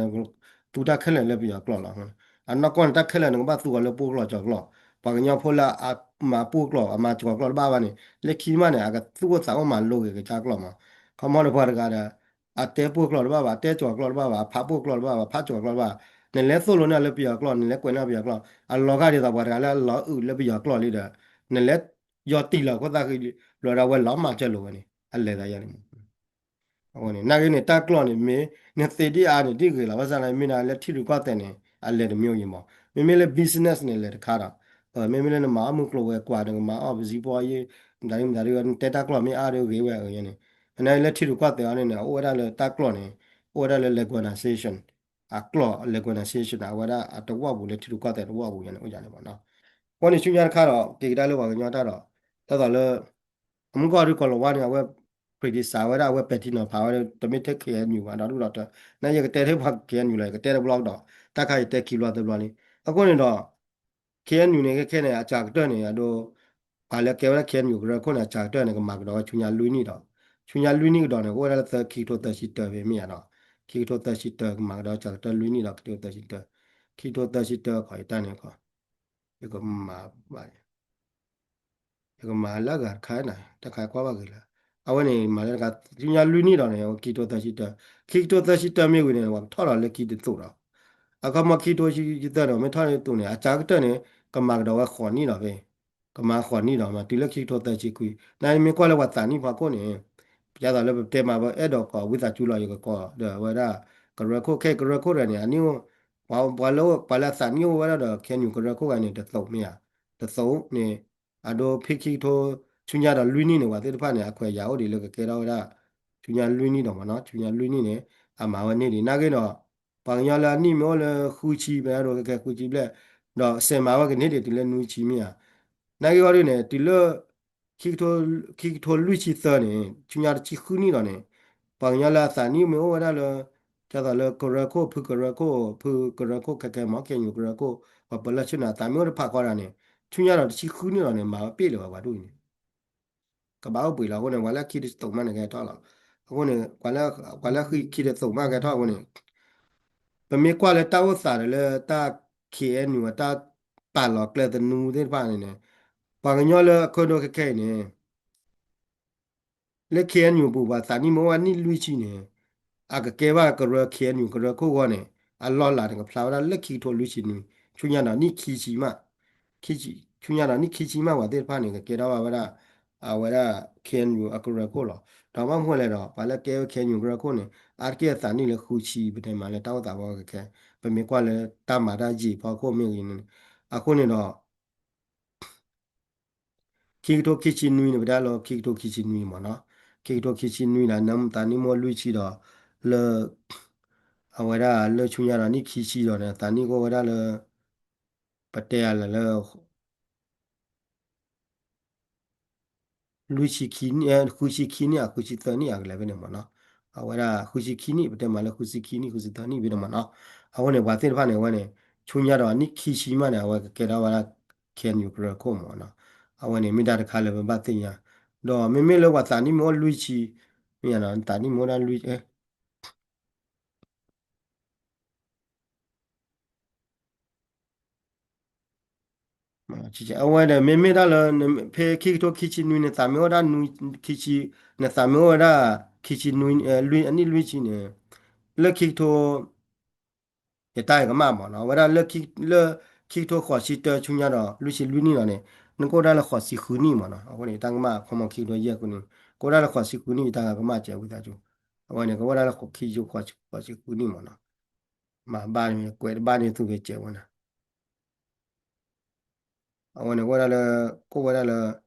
သူတၢ်ခဲလၢာ်လၢပယီၤကျိာ်လီၤ. အနီၢ်ကီၢ်န့ၣ် တၢ်ခဲလၢာ်န့ၣ် ကဘၣ်သူအီၤလၢပှိၢ်ကျိာ်ကၠီၤကျိာ်, ပှၤကညီဖိလၢအမၤပှိၢ်ကျိာ် အမၤကၠီၤကျိာ်တဘၣ်ဘၣ်န့ၣ် လၢခံမးန့ၣ် အကသူၣ်အိၣ်သးအိၣ်မၤလိက့ၤကစၢ်ကျိာ်မး. ခီမီန့ၣ်ပှၤတဂၤဒီး အတဲပှိၢ်ကျိာ်တဘၣ်ဘၣ်, အတဲကၠီၤကျိာ်တဘၣ်ဘၣ်, အဖးပှိၢ်ကျိာ်တဘၣ်ဘၣ်, ဖးကၠီၤကျိာ်တဘၣ်, နလဲၤသိၣ်လိန့ၢ်လၢပယီၤကျိာ်, နလဲၤကွဲးန့ၢ်ပယီၤကျိာ်, အလီၤဂာ်ဒ်သိးပှၤတဂၤလၢအလီၤအုးလၢပယီၤကျိာ်လံဒီး နလဲၤယီၤတံၢ်လီၤခိၣ်သၣ်ဃံလံ, ဘျီဒီးအဝဲလီၤမၤစၢၤလိာ်ဝဲန့ၣ် အလဲၤသးယါန့ၣ်မး. အဝဲန့ၣ် နာ်က့န့ၣ် တၢ်ကျိာ်န့ၣ် မ့ၢ်နသ့ဒ်အါန့ၣ် ဒ်ဂ့ၤလီၤ, ဘၣ်ဆၣ်န့ၣ် မ့ၢ်ဒၣ်လၢထံရူၢ်ကီၢ်သဲးန့ၣ် အလဲၤတမျိုးယ့ၤမး. မ့မ့ၢ်လၢ business န့ၣ် လဲၤတခါဒီး မ့မ့ၢ်လၢနမၤအီၣ်မုၢ်ကျိၤဝဲၤကွာ် နကမၤအီၣ်ပစံးပီယ့ၣ် မတၤဒ်မတၤဒ် နတဲတၢ်ကျိာ်မ့ၢ်အါဒီးဂ့ၤဝဲအန့ၣ်, နာ်က့လၢထံရူၢ်ကီၢ်သဲးအီၤန့ၣ်န့ၣ် အအိၣ်ဝဲဒၣ်လၢတၢ်ကျိာ်န့ၣ် အိၣ်ဝဲဒၣ်လၢ linguanisation အကျိာ် linguanisation န့ၣ် အဝဲဒၣ်အတဝီပူၤလၢထံရူၢ်ကီၢ်သဲးတဝီပူၤယါန့ၣ် အိၣ်ယါန့ၣ်မးနီၤ. အဃိန့ၣ် ဆူညါတခါဒီး က့ၤကဒါလၢပှၤကညီတၢ်ဒီး တၢ်သိးလၢ အမုၢ်ကီၢ်ဒုးကိၤလၤဝါန့ၣ် အဝဲ predict ဝဲဒၣ် အဝဲပဲာ်ထံနီၤဖးဝဲ တမ့ၢ်ထဲ KNU ဘၣ် ဒီဒူၣ်ဒီထၢ နာ်က့ယကတဲထဲပှၤ KNU လီၤ ယကတဲတဘျီကဒီး တၢ်ခါယတဲခံဘျီသၢဘျီလံ. အဃိန့ၣ်ဒီး KNU န့ၣ် ခဲခဲန့ၣ် အစှၤကတၢၢ်န့ၣ် အဒိ ပှၤလၢကဲဝဲဒၣ် KNU ကရၢခိၣ်န့ၣ် အစှၤကတၢၢ်န့ၣ် ကမၤကဒီးဝဲဆူညါလွံၢ်နံၣ်ဒီး ဆူညါလွံၢ်နံၣ်ကဒီးန့ၣ် ကအိၣ်ဝဲဒၣ်လၢသၢ ခံကထိသၢဆံတၢ ဖဲမ့ၢ်ဧါနီၤ. ခံကထိသၢဆံတၢ ကမၤကဒီးစှၤကတၢၢ်လွံၢ်နံၣ်ဒီး ခံကထိသၢဆံတၢ ခံကထိသၢဆံတၢ ခီယတၢ်န့ၣ်ခီ ယကမၤဘၣ် ယကမၤလၢအဂၤတခါနၤ တၢ်ခါကွၢ်ဘၣ်ဂ့ၤလၢ အဝဲန့ၣ် မၤလၢတခါ ဆူညါလွံၢ်နံၣ်ဒီးန့ၣ် အဝဲခံကထိသၢဆံတၢ ခံကထိသၢဆံတၢမ့ၢ်ဝံၤန့ၣ် ပှၤကထီၣ်လီၤလၢခံတသိးဒီး အခီမီခံကထိသၢဆံတၢန့ၣ် မ့ၢ်ထီၣ်တသိးန့ၣ် အစှၤကတၢၢ်န့ၣ် ကမၤကဒီးဝဲဃိးနံၣ်ဒီးဖဲ ကမၤဃိးနံၣ်ဒီးမး တုၤလၢခံကထိသၢဆံခွံ နာ်က့မ့ၢ်ကွၢ်လၢပှၤသးနံၣ်ဖီခိၣ်န့ၣ် ပတဲသိးလၢပတဲမး ပအဲၣ်ဒိးကိးဝံသးစူၤလီၤ ယကကိးဒီးဝဲဒၣ် ကရၢခိၣ် ခဲအံၤကရၢခိၣ်တဂၤန့ၣ် အနံၣ်အိၣ် ပှၤလၢအသးနံၣ်အိၣ်ဝဲဒၣ်ဒီး KNU ကရၢခိၣ်ဂၤန့ၣ် တသိးမ့ၢ်ဧါ, တသိးန့ၣ် အဒိဖဲခံကထိ ဆူညါဒီးလွံၢ်နံၣ်န့ၣ် ပှၤသ့ၣ်တဖၣ်န့ၣ် အခွဲးယာ်အိၣ်ဒံးလၢကကဲထီၣ်ဝဲဒၣ် ဆူညါလွံၢ်နံၣ်ဒီးမးနီၤ ဆူညါလွံၢ်နံၣ်န့ၣ် အမၤဝဲန့ၢ်ဒံး နာ်က့ဒီး ပှၤကညီလၢအနံၣ်မ့ၢ်အိၣ်လၢဃုဆံ ပဒိးကဲဃုဆံဘျဲၣ် ဒီးစဲးမၤဝဲကန့ၢ်ဒံးတုၤလၢနွံဆံမ့ၢ်ဧါ. နာ်က့အီၤဒ်န့ၣ် တုၤလၢ ခံကထိလွံၢ်ဆံသၢန့ၣ် ဆူညါတဆံဃုနံၣ်ဒီးန့ၣ် ပှၤကညီလၢအသးနံၣ်မ့ၢ်အိၣ်ဝဲဒၣ်လၢ ဒ်သိးလၢကရၢခိၣ် ဖုကရၢခိၣ် ဖုကရၢခိၣ်ခဲခဲမ့ၢ် KNU ကရၢခိၣ် ပှၤပၢၤလၢဆ့ၣ်နီၤ အသးမ့ၢ်အိၣ်တဖၣ်ဃီဒၣ်န့ၣ် ဆူညါဒီးတဆံဃုနံၣ်ဒီးန့ၣ် မၤဝဲပ့ၢ်လၢၤဘၣ်ပှၤဒူၣ်န့ၣ် ကဘၣ်အိၣ်ဘှံးလီၤ. အဃိန့ၣ် ပှၤလၢခံတသိးမးန့ၣ်ကဟဲထီၣ်လီၤ. အဃိန့ၣ် ပှၤလၢခံတသိးမးကဟဲထီၣ်အဃိန့ၣ် ပမ့ၢ်ကွၢ်လၢတၢ်အိၣ်သးဒီးလၢတၢ် KNU အတၢ်ပာ်လီၤကျဲသနူသ့ၣ်တဖၣ်န့ၣ်န့ၣ် ပှၤကညီလၢအခိၣ်ဒိၣ်ခဲခဲအံၤန့ၣ် လၢ KNU ပူၤ ပှၤသးနံၣ်မ့ၢ်အိၣ်ဝဲနံၣ်လွံၢ်ဆံန့ၣ် အကကဲဘၣ်ကရၢ KNU ကရၢခိၣ်ဂီၢ်န့ၣ် အလီၢ်လၤန့ၣ်ကဖျါဝဲဒၣ်လၢခံကထိလွံၢ်ဆံနွံ ဆူညါဒီးနံၣ်ခံဆံမး ဆူညါဒီးနံၣ်ခံဆံမး ပှၤသ့ၣ်တဖၣ်န့ၣ် ကကဲထီၣ်ဘၣ်ဝဲဒၣ် အဝဲဒၣ် KNU အကရၢခိၣ်လီၤ. ဒီးဘၣ်မနုၤလဲၣ်ဒီး ပှၤလၢကဲဝဲ KNU ကရၢခိၣ်န့ၣ် အါတက့ၢ်အသးနံၣ်လၢဃုဆံ ပတဲမးလၢတၢ်အိၣ်သးဖီခိၣ်ခဲခဲ ပမ့ၢ်ကွၢ်လၢတၢ်မၤတၢ်ယံာ်ဖီခိၣ်မ့ၢ်ဂ့ၤန့ၣ် အဃိန့ၣ်ဒီး ခံကထိခံဆံနွံန့ၣ် ပတဲလၢခံကထိခံဆံနွံမ့ၢ်နီၤ, ခံကထိခံဆံနွံန့ၣ် နသးနံၣ်မ့ၢ်အိၣ်လွံၢ်ဆံဒီး လၢ အဝဲဒၣ်လၢဆူညါဒီးနံၣ်ခံဆံဒီးန့ၣ် သးနံၣ်ကအိၣ်ဝဲဒၣ်လၢ ပတဲအလၢ လွံၢ်ဆံခံနံၣ် ဃုဆံခံနံၣ် ဃုဆံသၢနံၣ်အကလဲၤဖဲန့ၣ်မ့ၢ်နီၤ, အဝဲဒၣ်ဃုဆံခံနံၣ် ပတဲမးလၢဃုဆံခံနံၣ် ဃုဆံသၢနံၣ်ဖဲန့ၣ်မ့ၢ်နီၤ, အဝဲန့ၣ် ပှၤသ့ၣ်တဖၣ်န့ၣ် အဝဲန့ၣ် ဆူညါဒီးနံၣ်ခံဆံမးန့ၣ် အဝဲကကဲထီၣ်ဝဲဒၣ် KNU ကရၢခိၣ်မ့ၢ်နီၤ, အဝဲန့ၣ်မ့ၢ်တၢ်တခါလၢပဘၣ်သ့ၣ်ညါ, ဒီးမ့မ့ၢ်လၢပှၤသးနံၣ်မ့ၢ်အိၣ်လွံၢ်ဆံ, မ့ၢ်သးနံၣ်မ့ၢ်အိၣ်ဒၣ်လွံၢ် အဝဲဒီး မ့မ့ၢ်တၢ်လၢ ဖဲခံကထိခံဆံနွံ နသးမ့ၢ်အိၣ်ဝဲဒၣ် ခံဆံ နသးမ့ၢ်အိၣ်ဝဲဒၣ် ခံဆံနွံ အနံၣ်လွံၢ်ဆံန့ၣ် လၢခံကထိ ယတၢ်အံၤကမၣ်မ့ၢ်နီၤ, အဝဲဒၣ်လၢ လၢခံကထိဃိးဆံတၢဆူညါဒီး လွံၢ်ဆံလွံၢ်နံၣ်လီၤန့ၣ် နကအိၣ်ဒၣ်လၢဃိးဆံဃုနံၣ်မ့ၢ်နီၤ, အဝဲန့ၣ် ယတၢ်ကမၣ် ခီမီခံကထိယဲၢ်ဃုနံၣ် ကအိၣ်ဒၣ်လၢဃိးဆံဃုနံၣ် ယတၢ်ကမၣ်စဲးဝံသးစူၤ, အဝဲန့ၣ် ကအိၣ်ဒၣ်လၢခံကထိဃိးဆံဃုနံၣ်မ့ၢ်နီၤ, မၤဘၣ်န့ၣ် ကွဲးတဘၣ်န့ၣ်သူက့ၤစဲးဝဲနၤ အဝဲန့ၣ်ဝဲဒၣ်လၢ ကိးဝဲဒၣ်လၢ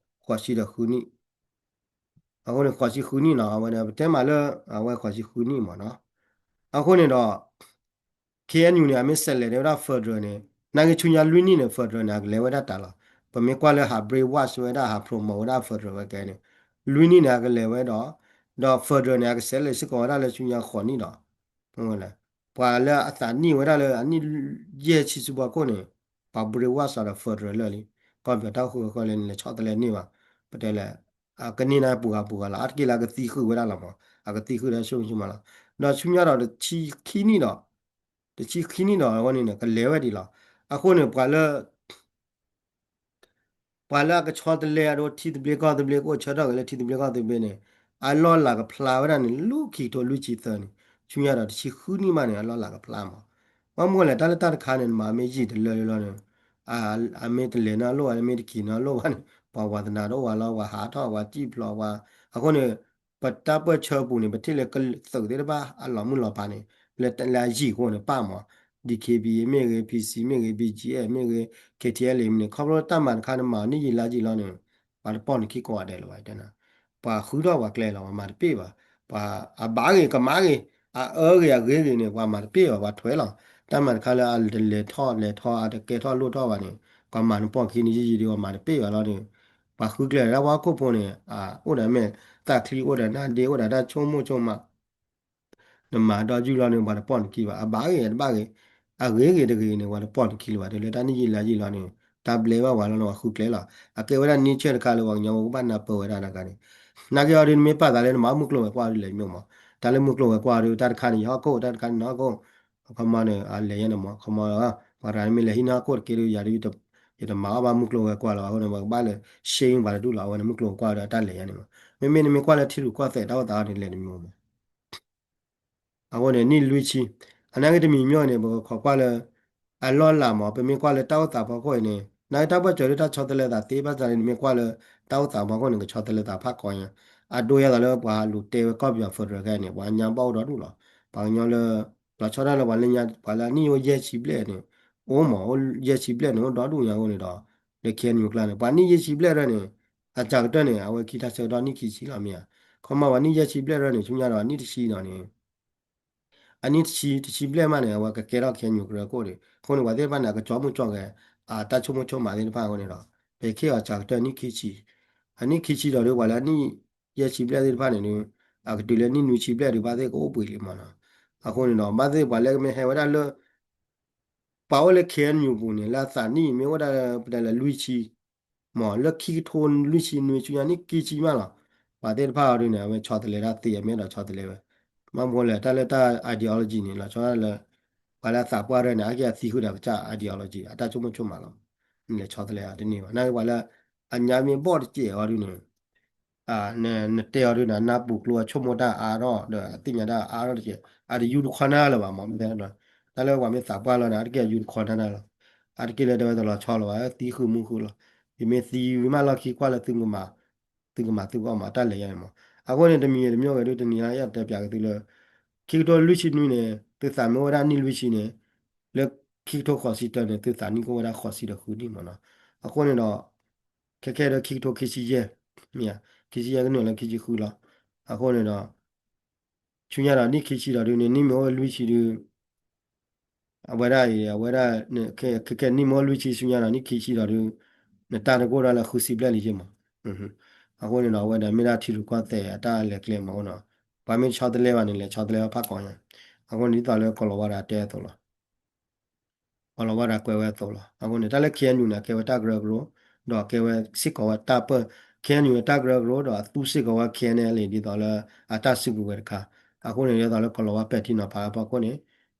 ဃိးဆံဒီးဃုနံၣ်, အဃိန့ၣ် ဃိးဆံဃုနံၣ်နီၤ, အဝဲန့ၣ် ပတဲမးလၢ အဝဲဃိးဆံဃုနံၣ်မးနီၤ. အဃိန့ၣ်ဒီး ခ့ၣ်အဲၣ်ယူၣ်န့ၣ် အမ့ၢ်ဆဲးလဲၤတဲဝဲဒၣ် federal န့ၣ် နာ်က့ဆူညါလွံၢ်နံၣ်န့ၣ် federal န့ၣ် အကလဲၤဝဲဒၣ်တၢ်လီၤ. ပမ့ၢ်ကွၢ်လၢဟး brainwash ဝဲဒၣ် ဟး promote ဝဲဒၣ် federal ဝဲကဲန့ၣ် လွံၢ်နံၣ်န့ၣ် အကလဲၤဝဲဒီး ဒီး federal န့ၣ် အကဆဲးလဲၤစ့ၢ်ကီးဝဲဒၣ်လၢဆူညါဃိးနံၣ်ဒီး ပှၤလၢအသးနံၣ်ဝဲဒၣ်လၢအနံၣ်ယဲၢ်ဆံဆူဖီခိၣ်န့ၣ် ပှၤ brainwash ဒီး federal လၢာ်လံ, ကီၢ်ပယီၤတၢ်အိၣ်ဃုာ်ဃီလၢန့ၣ် လဲၤဆီတလဲန့ၢ်ဘၣ်, ပတဲလဲၣ် အကန့ၢ်န့ၣ်ပူၤဂၤပူၤဂၤလီၤ, အါတက့ၢ်လၢအကသံဃုာ်ဝဲဒၣ်လီၤမး, အကသံဃုာ်ဒီးဆိကမိၣ်ဆိကမးလီၤ. ဒီးဆူညါဒီးတဆံခံနံၣ်ဒီး တဆံခံနံၣ်ဒီးအဝဲန့ၣ်န့ၣ် ကလဲၤဝဲဒံးလီၤ. အဃိန့ၣ် ပှၤလၢ ပှၤလၢအကဆီတလဲအဒိ ထံသဘျ့ကီၢ်သဘျ့ ကအိၣ်ဆၢထၢၣ်က့ၤလၢထံသဘျ့ကီၢ်သဘျ့န့ၣ် အလီၢ်လၤကဖျါဝဲဒၣ်န့ၣ် လၢခံကထိလွံၢ်ဆံသၢန့ၣ် ဆူညါဒီးတဆံဃုနံၣ်မးန့ၣ် အလီၢ်လၤကဖျါမး. ဘၣ်မနုၤလဲၣ် တၢ်လၢတၢ်တခါန့ၣ် နမၤမ့ၢ်ယံာ်တလၢလၢလီၤန့ၣ် အမ့ၢ်တလဲၤနီတလိၣ်ဘၣ် မ့ၢ်တက့ၤနီတလိၣ်ဘၣ်န့ၣ် ပှၤဝါသနာတအိၣ်ဝဲလီၤ, ပှၤဟးထီၣ် ပှၤစံၣ်ဖျိး ပှၤ အဃိန့ၣ် ပတၢ်ပၢၢ်ဆၢပူၤန့ၣ် ပထံၣ်လၢကသုးသ့ၣ်တဖၣ်အလီၤမုၢ်လီၤဖးန့ၣ် လၢလၢအယံာ်အဃိန့ၣ် ပၢ်မး DKBA မ့ၢ်ဂ့ၤ PC မ့ၢ်ဂ့ၤ BGF မ့ၢ်ဂ့ၤ KTLA မ့ၢ်န့ၣ် ခီဖျိတၢ်မၤတခါန့ၣ် မၤနံၣ်ယံာ်လါယံာ်လီၤန့ၣ် ပှၤတပိာ်နခံကိးဂၤဒဲးလၢၤဘၣ်တဲနၤ, ပှၤဃုထီၣ်ပှၤကျဲလီၤ ပှၤမၤတပ့ၢ်ဘၣ်, ပှၤအဘၣ်ဂ့ၤကမၣ်ဂ့ၤ အအၢဂ့ၤအဂ့ၤဂ့ၤန့ၣ် ပှၤမၤတပ့ၢ်ဘၣ် ပှၤထွဲလီၤ. တၢ်မၤတခါလၢအတလဲၤထီၣ်လဲၤထီ အတကဲထီၣ်လိၣ်ထီၣ်ဘၣ်န့ၣ် ပှၤမၤနပိာ်ခံန့ၣ် ယံာ်ယံာ်ဒီးပှၤမၤတပ့ၢ်ဘၣ်လီၤန့ၣ် ပှၤဃုကျဲလၢတၢ်ဝါခိၣ်ဖိန့ၣ် အိၣ်ဒီးမ့ၢ်သးချံ အိၣ်ဒီးနါဒ့ အိၣ်ဒီးတၢ်ဆိကမိၣ်ဆိကမး နမၤဒီးယုၢ်လီၤန့ၣ် ပှၤတပိာ်နခံဘၣ်, အဘၣ်ဂ့ၤတဘၣ်ဂ့ၤ အဂ့ၤဂ့ၤတဂ့ၤန့ၣ် ပှၤတပိာ်နခံလၢၤဘၣ်, တုၤလၢတၢ်နံၣ်ယံာ်လါယံာ်လီၤန့ၣ် တၢ်ဘျဲဘၣ်ပှၤလီၤန့ၣ် ပှၤဃုကျဲလီၤ. အကဲဝဲဒၣ် nature တခါလၢပှၤကညီဖိကဘၣ်နၢ်ပၢၢ်ဝဲဒၣ်တခါန့ၣ်, နာ်က့အီၤဒုး နမ့ၢ်ပာ်သးလၢနမၤမုၢ်ကျိၤဝဲၤကွာ်ဒုးလဲၤမ့ၢ်မး, တၢ်လၢမုၢ်ကျိၤဝဲၤကွာ်ဒုး တၢ်တခါန့ၣ် ယဟီၣ်ခိၣ် တၢ်တခါန့ၣ်နဟီၣ်ခိၣ်, ခီမီန့ၣ် အလဲၤယဲန့ၣ်မး ခီမီ ပှၤတဂၤန့ၣ်မ့ၢ်လဲၤဟံးနဟီၣ်ခိၣ်တက့ၢ်ဒုး ယၤဒုး ယတမၤအီၣ်ဘၣ်မုၢ်ကျိၤဝဲၤကွာ်လၢၤဘၣ်အဃိန့ၣ် ပှၤကဘၣ်လဲၤ shame ပှၤတဒူၣ်လီၤ. အဝဲန့ၣ် မုၢ်ကျိၤဝဲၤကွာ်ဒီးတၢ်လဲၤယဲန့ၣ်မး, မ့မ့ၢ်နမ့ၢ်ကွၢ်လၢထံရူၢ်ကီၢ်သဲးတၢ်အိၣ်သးအီၤန့ၣ် လဲၤတမံၤမး အဃိန့ၣ် နံၣ်လွံၢ်ဆံ, အနာ်က့တမံၤမ့ၢ်န့ၣ် ပကခိးကွၢ်လၢ အလီၢ်လၤမး, ပမ့ၢ်ကွၢ်လၢတၢ်အိၣ်သးဖီခိၣ်အံၤန့ၣ် နာ်က့တၢ်ပၢၢ်စၢၤဒုးတၢ်ဆီတလဲသးသ့ဘၣ်ဆၣ်န့ၣ် နမ့ၢ်ကွၢ်လၢတၢ်အိၣ်သးဖီခိၣ်န့ၣ် ကဆီတလဲသးဖးကီညါ, အဒိယဲၢ်သးလၢပှၤလူၤတဲဝဲကီၢ်ပယီၤ federal ခဲအံၤန့ၣ် ပှၤညါဘၣ်အိၣ်ဒီဒူၣ်လီၤ. ပှၤကညီလၢ လီၤဆီဒၣ်လၢပှၤလၢညါ ပှၤလၢအနံၣ်အိၣ်ယဲၢ်ဆံဘျဲၣ်န့ၣ် အိၣ်မး အိၣ်ယဲၢ်ဆံဘျဲၣ်န့ၣ် အိၣ်ဒီဒူၣ်ညါအဃိန့ၣ်ဒီး လၢ KNU ကျါန့ၣ် ပှၤနံၣ်ယဲၢ်ဆံဘျဲၣ်ရၢန့ၣ် အစှၤကတၢၢ်န့ၣ် အဝဲခံတၢ်ဆၢကတီၢ်နံၣ်ခံဆံလီၤမ့ၢ်ဧါ, ခီမီပှၤနံၣ်ယဲၢ်ဆံဘျဲၣ်ရၢန့ၣ် ဆူညါဒီးအနံၣ်တဆံဒီးန့ၣ် အနံၣ်တဆံ တဆံဘျဲၣ်မးန့ၣ် အဝဲကကဲထီၣ် KNU ကရၢခိၣ်ဒီး အဃိန့ၣ် ပှၤသ့ၣ်တဖၣ်န့ၣ် အကကၠီမုၢ်ကၠီဂဲၤ အတၢ်ဆိကမိၣ်ဆိကမးသ့ၣ်တဖၣ်အဃိန့ၣ်ဒီး ပဟဲခ့ၣ်အီၤစှၤကတၢၢ်နံၣ်ခံဆံ, အနံၣ်ခံဆံဒီးဒုး ပှၤလၢအနံၣ်ယဲၢ်ဆံဘျဲၣ်သ့ၣ်တဖၣ်န့ၣ်ဒုး အကတုၤလၢနံၣ်နွံဆံဘျဲၣ်ဒုး ဘၣ်သ့ၣ်ကအိၣ်ပှဲၤလံမးနီၤ. အဃိန့ၣ်ဒီး ဘၣ်သ့ၣ်ပှၤလၢကမ့ၢ်ဟဲဝဲဒၣ်လၢ ပှၤအိၣ်လၢ KNU ပူၤန့ၣ် လၢအသးနံၣ်မ့ၢ်အိၣ်ဒၣ် ပတဲလၢလွံၢ်ဆံ မ့ၢ်လၢခံကထိလွံၢ်ဆံနွံ ဆူညါနံၣ်ခံဆံမးလီၤ. ပှၤသ့ၣ်တဖၣ်အီၤဒုးန့ၣ် အဝဲဆီတလဲတၢ်သ့ အမ့ၢ်ဒီးဆီတလဲဝဲ. ဘၣ်မနုၤလဲၣ် တၢ်လၢတၢ် ideology န့ၣ် လီၤဆီဒၣ်လၢ ပှၤလၢအသးပှၢ်ရဲၣ်န့ၣ် အကဲအသံဃုာ်ဒီးကစၢ် ideology အတၢ်ဆိကမိၣ်ဆိကမးလီၤ. နလဲၤဆီတလဲအီၤတန့ၢ်ဘၣ်. နာ်က့ပှၤလၢ အညါမ့ၢ်ဘီၣ်တစဲးအီၤဒုးန့ၣ် နတဲအီၤဒုးန့ၣ် အနၢ်ပူၤကျိအဆိကမိၣ်တၢ်အါထီၣ်ဒီး အသ့ၣ်ညါတၢ်အါထီၣ်တစဲး အတယူတခီနၢ်လၢၤဘၣ်မး မ့ၢ်တဲ တၢ်လၢပှၤမ့ၢ်သးပှၢ်လီၤန့ၣ် အါတက့ၢ်အယူတခီနၢ်တၢ်လီၤ. အါတက့ၢ်လၢတဲဝဲတလီၤဆီလၢၤဘၣ် သံဃုာ်မူဃုာ်လီၤ. ယမ့ၢ်သံဝံၤမးလီၢ်ခံကွၢ်လၢသုကမၤ သုကမၤသုကီၢ်မး တၢ်လဲၤယါန့ၣ်မး. အဃိန့ၣ် တမံၤတမံၤဂ့ၤဒုး တနံၤအံၤယတဲပၠးက့ၤသုလၢ ခံကထိလွံၢ်ဆံနွံန့ၣ် သုသးမ့ၢ်အိၣ်ဝဲဒၣ်နံၣ်လွံၢ်ဆံန့ၣ် လၢခံကထိဃိးဆံတၢန့ၣ် သုသးနံၣ်ကအိၣ်ဝဲဒၣ်ဃိးဆံဒီးဃုနံၣ်မးနီၤ. အဃိန့ၣ်ဒီး ခဲခဲဒီးခံကထိခံဆံယဲၢ် မ့ၢ်ဧါ ခံဆံယဲၢ်ကနုာ်လၢခံဆံဃုလီၤ. အဃိန့ၣ်ဒီး ဆူညါဒီးနံၣ်ခံဆံဒီးဒုးန့ၣ် နံၣ်မ့ၢ်အိၣ်လွံၢ်ဆံဒုး အဝဲဒၣ်အံၤ အဝဲဒၣ် ခဲခဲနံၣ်မ့ၢ်အိၣ်လွံၢ်ဆံဆူညါဒီးနံၣ်ခံဆံဒီးဒုး နတၢ်တကအိၣ်ဒၣ်လၢဃုဆံဘျဲၣ်လံက့မး. အဃိန့ၣ်ဒီး အဝဲဒၣ်မ့ၢ်ဒၣ်ထံရူၢ်ကီၢ်သဲးအတၢ်လဲၤကျဲမးအိၣ်နီၤ. ပှၤမ့ၢ်ဆီတလဲဘၣ်န့ၣ် လဲၤဆီတလဲဘၣ်ဖးကီညါ. အဃိန့ၣ် ဒ်သိးလၢကီၤလၤဝါဒီးတဲအသိးလီၤ. ကီၤလၤဝါဒီးကွဲးဝဲအသိးလီၤ. အဃိန့ၣ် တၢ်လၢ KNU န့ၣ် အကဲဝဲတၢ်ကရၢကရိ ဒီးကဲဝဲစ့ၢ်ကီးဝဲတၢ်ပၢၢ် KNU န့ၣ် တၢ်ကရၢကရိ ဒီးအသူစ့ၢ်ကီးဝဲ KNLA ဒ်သိးလၢအတၢ်စုကဝဲၤတခါ. အဃိန့ၣ် ဒ်သိးလၢကီၤလၤဝါပဲာ်ထံနီၤဖးအဖီခိၣ်န့ၣ်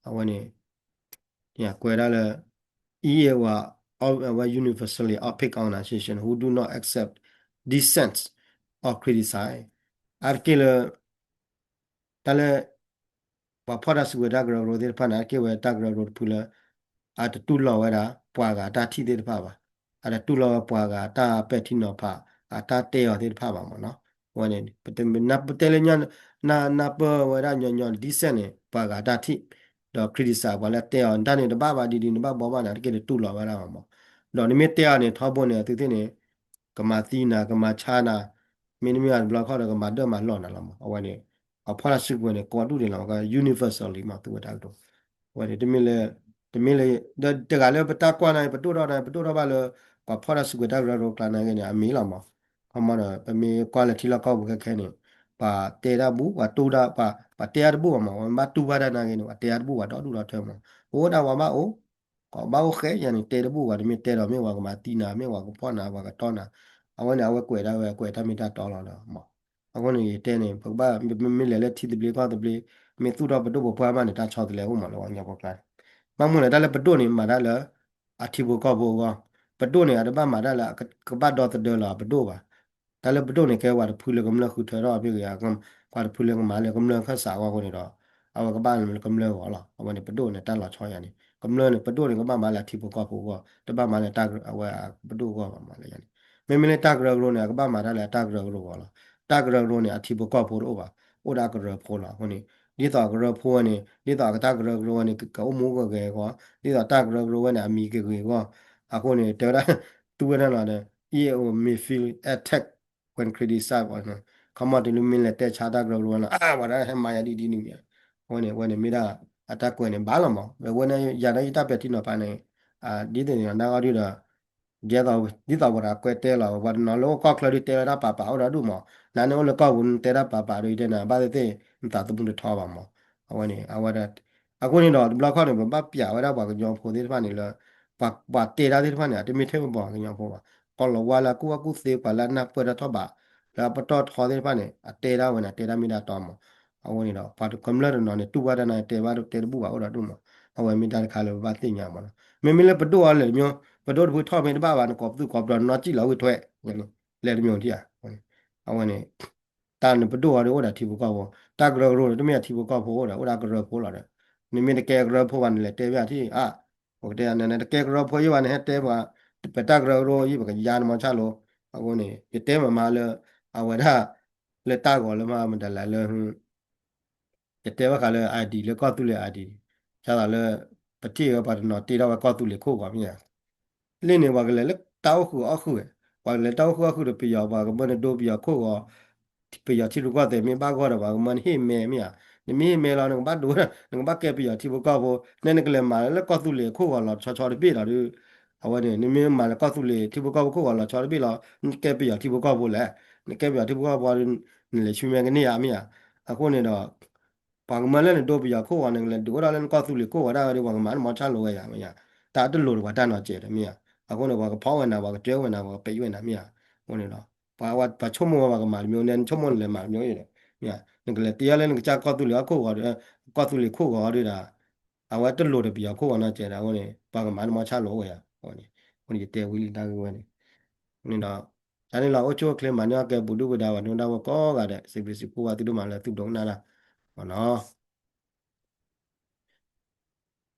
အဝဲန့ၣ် ကွဲးဒၣ်လၢ အဝဲ universally opaque organization who do not accept dissent or criticize အါတက့ၢ်လၢ တၢ်လၢ ပှၤဖီၣ်တၢ်စုကဝဲၤတၢ်ကရၢကရိသ့ၣ်တဖၣ်န့ၣ် အါတက့ၢ်ဝဲတၢ်ကရၢကရိတဖုလၢ အတတူၢ်လိာ်ဝဲဒၣ် ပှၤဂၤတၢ်ထံၣ်သ့ၣ်တဖၣ်ဘၣ်. အတတူၢ်လိာ်ဝဲပှၤဂၤတၢ်ပဲာ်ထံနီၤဖး အတၢ်တဲအီၤသ့ၣ်တဖၣ်ဘၣ်မးနီၤ. အဝဲန့ၣ် ပတဲလၢ နၢ်ပၢၢ်ဝဲဒၣ်ညီညီ dissent န့ၣ် ပှၤဂၤတၢ်ထံၣ် ဒီး criticize ပှၤလၢတဲအီၤ နတၢ်န့ၣ်တဘၣ်ဘၣ်ဒ်ဒ် နဘၣ်ဘီဘၣ်န့ၣ် အါတက့ၢ်တတူၢ်လိာ်ဝဲဒၣ်ဘၣ်မး. ဒီးနမ့ၢ်တဲအီၤန့ၣ် ထီဘိန့ၣ် အသုသ့ၣ်န့ၣ် ကမၤသံနၤ ကမၤဆါနၤ, မ့တမ့ၢ်ဘၣ်တဘျီခီဒီး ကမၤဒၣ်မၤလီၢ်နၤလီၤမး. အဝဲန့ၣ် ပှၤဖီၣ်တၢ်စုကဝဲၤန့ၣ် ကိးဒူၣ်ဒံးလီၤ universally မး သုဝဲတၢ်ကတိၤ အဝဲန့ၣ် တမ့ၢ်လၢ တမ့ၢ်လၢ တဂၤလၢပတၢ်ကွၢ်န့ၣ် ပဒိၣ်ထီၣ်န့ၣ် ပဒိၣ်ထီၣ်ဘၣ်လၢ ပှၤဖီၣ်တၢ်စုကဝဲၤတၢ်ကရၢကရိကျါန့ၣ်ဂ့ၤန့ၣ် အမ့ၢ်လီၤမး. ခီမီဒီး ပမ့ၢ်ကွၢ်လၢထံလီၢ်ကီၢ်ပူၤခဲခဲန့ၣ် ပှၤတဲတၢ်တဘူၣ် ပှၤတူၢ်တၢ် ပှၤ ပှၤတဲတၢ်တဘူၣ်ဘၣ်မး ပှၤမ့ၢ်ဘၣ်တူၢ်ဘၣ်တၢ်န့ၣ်ဂ့ၤန့ၣ် ပှၤတဲတၢ်တဘူၣ် ပှၤဒီဒူၣ်ဒီထၢမး အိၣ်ဒၣ်ဝဲဘၣ်အိၣ် ကဘၣ်အိၣ်ဃဲယၤန့ၣ် တဲတဘူၣ်ဘၣ် တမ့ၢ်တဲဒီးမ့ၢ်ပှၤကမၤသံနၤ မ့ၢ်ပှၤကဖီၣ်နၤ ပှၤကတီၢ်နၤ အဝဲန့ၣ် အဝဲကွဲးဒၣ်ဝဲ ကွဲးတၢ်မ့ၢ်တၢ်တီလီၤဒီးမး. အဃိန့ၣ် ယတဲန့ၣ် ပကဘၣ် မ့မ့ၢ်လဲၤလၢထံသဘျ့ကီၢ်သဘျ့ မ့ၢ်သူၣ်ထီၣ်ပဒိၣ်ပပှၢ်မးန့ၣ် တၢ်ဆီတလဲအိၣ်မးလၢပှၤကညီဖိကျါန့ၣ် ဘၣ်မနုၤလဲၣ် တၢ်လၢပဒိၣ်န့ၣ် မၤတၢ်လၢ အထံဖိကီၢ်ဖိအဂီၢ်, ပဒိၣ်န့ၣ် အတဘၣ်မၤတၢ်လၢ ကဘၣ်ဒီသဒၢလီၤပဒိၣ်ဘၣ်. တၢ်လၢပဒိၣ်န့ၣ် ကဲပှၤတဖုလၢကမျၢၢ်ဃုထၢထီၣ်မ့ၢ်ဂ့ၤ, ပှၤတဖုလၢကမၤလၢကမျၢၢ်ခၢၣ်စးအဂီၢ်အဃိန့ၣ်ဒီး အဝဲကဘၣ်လၢကမျၢၢ်အဂီၢ်လီၤ. အဝဲန့ၣ် ပဒိၣ်န့ၣ် တၢ်လီၤဆီယၤန့ၣ် ကမျၢၢ်န့ၣ် ပဒိၣ်န့ၣ် ကဘၣ်မၤလၢအထံဖိကီၢ်ဖိအဂီၢ်, တဘၣ်မၤလၢတၢ်အဝဲပဒိၣ်အဂီၢ်ဘၣ်မးလၢယၤန့ၣ်. မ့မ့ၢ်လၢတၢ်ကရၢကရိန့ၣ် အကဘၣ်မၤတၢ်လၢအတၢ်ကရၢကရိအဂီၢ်လီၤ. တၢ်ကရၢကရိန့ၣ် အထံဖိကီၢ်ဖိတအိၣ်ဘၣ်, အိၣ်ဒၣ်ကရၢဖိလီၤ. အဃိန့ၣ် ဒ်သိးကရၢဖိဝဲန့ၣ် ဒ်သိးအကတၢ်ကရၢကရိဝဲန့ၣ် ကအိၣ်မူကဂ့ၤအဂီၢ်, ဒ်သိးတၢ်ကရၢကရိဝဲန့ၣ် အမံၤကဂ့ၤအဂီၢ်, အဃိန့ၣ် တဲဝဲဒၣ် သူဝဲဒၣ်လီၤဒီး E A O may feel attacked when criticized ခီမီတုၤလၢမ့ၢ်လဲၤတဲဆါတၢ်ကရၢကရိဝဲလီၤ အါ ပှၤဒၣ်ဟဲမၤယၤဒ်ဒ်န့ၣ်မး. အဝဲန့ၣ် အဝဲန့ၣ်မ့ၢ်ဒၣ် အတၢ်ကွဲးန့ၣ်ဘၣ်လီၤမး. ဝဲန့ၣ်ယၤဒီးယတၢ်ပဲာ်ထံနီၤဖးန့ၣ် ဒ်သိးန့ၣ်နၢ်ဂီၢ်ဒုဒီး ဒ်သိးပှၤတဂၤကွဲးတဲလီၤ ပှၤတနီၤလၢအိၣ်ကီၢ်ချၢဒုတဲဝဲဒၣ်ပာ်ပာ်အိၣ်ဒီးဒူၣ်မး, နၤန့ၣ်အိၣ်လၢကီၢ်ပူၤနတဲဒၣ်ပာ်ပာ်ဒီး ယတဲနၤဘၣ်သ့ၣ်သ့ၣ် နသးသမူတထီဘၣ်မး. အဝဲန့ၣ် အဝဲဒၣ် အဃိန့ၣ်ဒီး တဘျီခီန့ၣ် ပဘၣ်ပျးဝဲဒၣ်ပှၤကညီဖိသ့ၣ်တဖၣ်န့ၣ်လၢ ပှၤ ပှၤတဲတၢ်သ့ၣ်တဖၣ်န့ၣ် အတမ့ၢ်ထဲပပှၤကညီဖိဘၣ်. ကီၢ်လီၤဝါလၢအကူၣ်ဘၣ်ကူၣ်သ့ ပှၤလၢအနၢ်ပၢၢ်တၢ်ထီၣ်ဘး လၢအပတီၢ်ထီသ့ၣ်တဖၣ်န့ၣ် အတဲဒၣ်ဝဲန့ၣ် အတဲဒၣ်မ့ၢ်ဒၣ်တီမး. အဃိန့ၣ်ဒီး ပှၤကမျၢၢ်တနီၤန့ၣ် တူၢ်ဘၣ်တၢ်န့ၣ် တဲဘၣ်တဲတဘူၣ်ဘၣ်အိၣ်ဒီးဒူၣ်မး. အဝဲမ့ၢ်တၢ်တခါလၢပဘၣ်သ့ၣ်ညါမးလီၤ. မ့မ့ၢ်လၢပဒိၣ်အီၤလဲၤတမံၤ ပဒိၣ်တဖုထီၣ်မ့ၢ်တဘၣ်ဘၣ် နကိးပသူကိးပဒီးနီၢ်စံၣ်လီၤဝံၤထွဲ လဲၤတမံၤထံၣ်ဧါ. အဝဲန့ၣ် တၢ်န့ၣ်ပဒိၣ်အီၤဒီးအိၣ်ဒီးထံဖိကီၢ်ဖိ, တၢ်ကရၢကရိန့ၣ် တမ့ၢ်အထံဖိကီၢ်ဖိအိၣ်ဒီး အိၣ်ဒၣ်ကရၢဖိလီၤဒီး နမ့ၢ်တကဲကရၢဖိဘၣ် နလဲၤတဲဘၣ်ထံၣ်ဧါ. ပကတဲနတကဲကရၢဖိယံၤဘၣ် နဟဲတဲပှၤ ပတၢ်ကရၢကရိယံၤ ပကယါနမီၤဆၣ်လိၤ. အဃိန့ၣ် ယတဲမၤမၤလၢ အဝဲဒၣ် လၢတၢ်ဂီၤလၢမၤမတၤလဲၣ်လၢ ယတဲဘၣ်ဃးလၢ ID လၢကီၢ်သူလ့ၤ ID ဒ်သိးလၢ ပထံၣ်ဝဲပှၤတနီၤတ့ထီၣ်ဝဲကီၢ်သူလ့ၤခိၣ်ဂီၤမ့ၢ်ဧါ. လၢန့ၣ် ပှၤကလဲၤလၢတၢ်အိၣ်ဃုာ်အီၣ်ဃုာ်ဝဲ, ပှၤကလဲၤတၢ်အိၣ်ဃုာ်အီၣ်ဃုာ်ဒီးပယီၤ ပှၤကမၢနဒိပယီၤခိၣ်ဂီၤ, ပယီၤထံရူၢ်ကီၢ်သဲးမ့ၢ်ဘၣ်ဂီၢ်ဒီး ပှၤကမၢနဟ့ၣ်မဲမ့ၢ်ဧါ. နမ့ၢ်ဟ့ၣ်မဲလီၤ နကဘၣ်ဒိ နကဘၣ်ကဲပယီၤထံဖိကီၢ်ဖိ, နဲနကလဲၤမၤလၢကီၢ်သူလ့ၤခိၣ်ဂီၤလီၤဆီဆီတဘ့ၣ်လီၤဒုး. အဝဲန့ၣ် နမ့ၢ်မၤလၢကီၢ်သူလ့ၤထံဖိကီၢ်ဖိခိၣ်ဂီၤလီၤဆီတဘ့ၣ်လီၤ နကဲပယီၤထံဖိကီၢ်ဖိလဲၣ်. နကဲပယီၤထံဖိကီၢ်ဖိဒီး နလဲၤဆူမဲာ်ကန့ၢ်ဧါမ့ၢ်ဧါ. အဃိန့ၣ်ဒီး ပှၤကမၢလၢနဒိပယီၤခိၣ်ဂီၤန့ၣ် နကလဲၤဒုးအိၣ်ဒၣ်လၢနကီၢ်သူလ့ၤခိၣ်ဂီၤဒၣ်ဝဲဒီး ပှၤကမၤနမီၤဆၣ်လိၤဝဲယၤမ့ၢ်ဧါ. တၢ်တလိၤဒီးပှၤတၢ်နီၤစဲးဒီးမ့ၢ်ဧါ. အဃိန့ၣ် ပှၤကဖီဝဲနၤ ပှၤကတြဲဝဲနၤ ပှၤကပဲးဝဲနၤမ့ၢ်ဧါ. အဃိန့ၣ်ဒီး ပှၤ ပှၤဆိကမိၣ်ဝဲပှၤကမၤတမံၤ နဲနဆိကမိၣ်နလဲၤမၤတမံၤဒီး မ့ၢ်ဧါ. နကလဲၤတ့လၢနကစၢ်ကီၢ်သူလ့ၤအခိၣ်ဂီၤဒီး ကီၢ်သူလ့ၤခိၣ်ဂီၤဒီး အဝဲတလိၤဒီးပယီၤခိၣ်ဂီၤနီၤစဲးဒီး အဃိန့ၣ် ပှၤကမၤနမီၤဆၣ်လိၤဝဲယၤ. အဃိန့ၣ် ယတဲဝံၤလံတၢ်ဂ့ၢ်ဝဲန့ၣ် န့ၣ်ဒီး တၢ်န့ၣ်လီၤ အိၣ်ဆူၣ်အိၣ်ချ့မၤန့ၢ်အီၣ်ကဲပူၤဒုၣ်ပူၤဒါ ပှၤဒိၣ်ဒၣ်ဝဲကိးဂၤဒဲး စံးဘျုးစံးဖှိၣ်ဘၣ်သုဒိၣ်မးလၢသုဒိကနၣ်တၢ်မ့ၢ်နီၤ.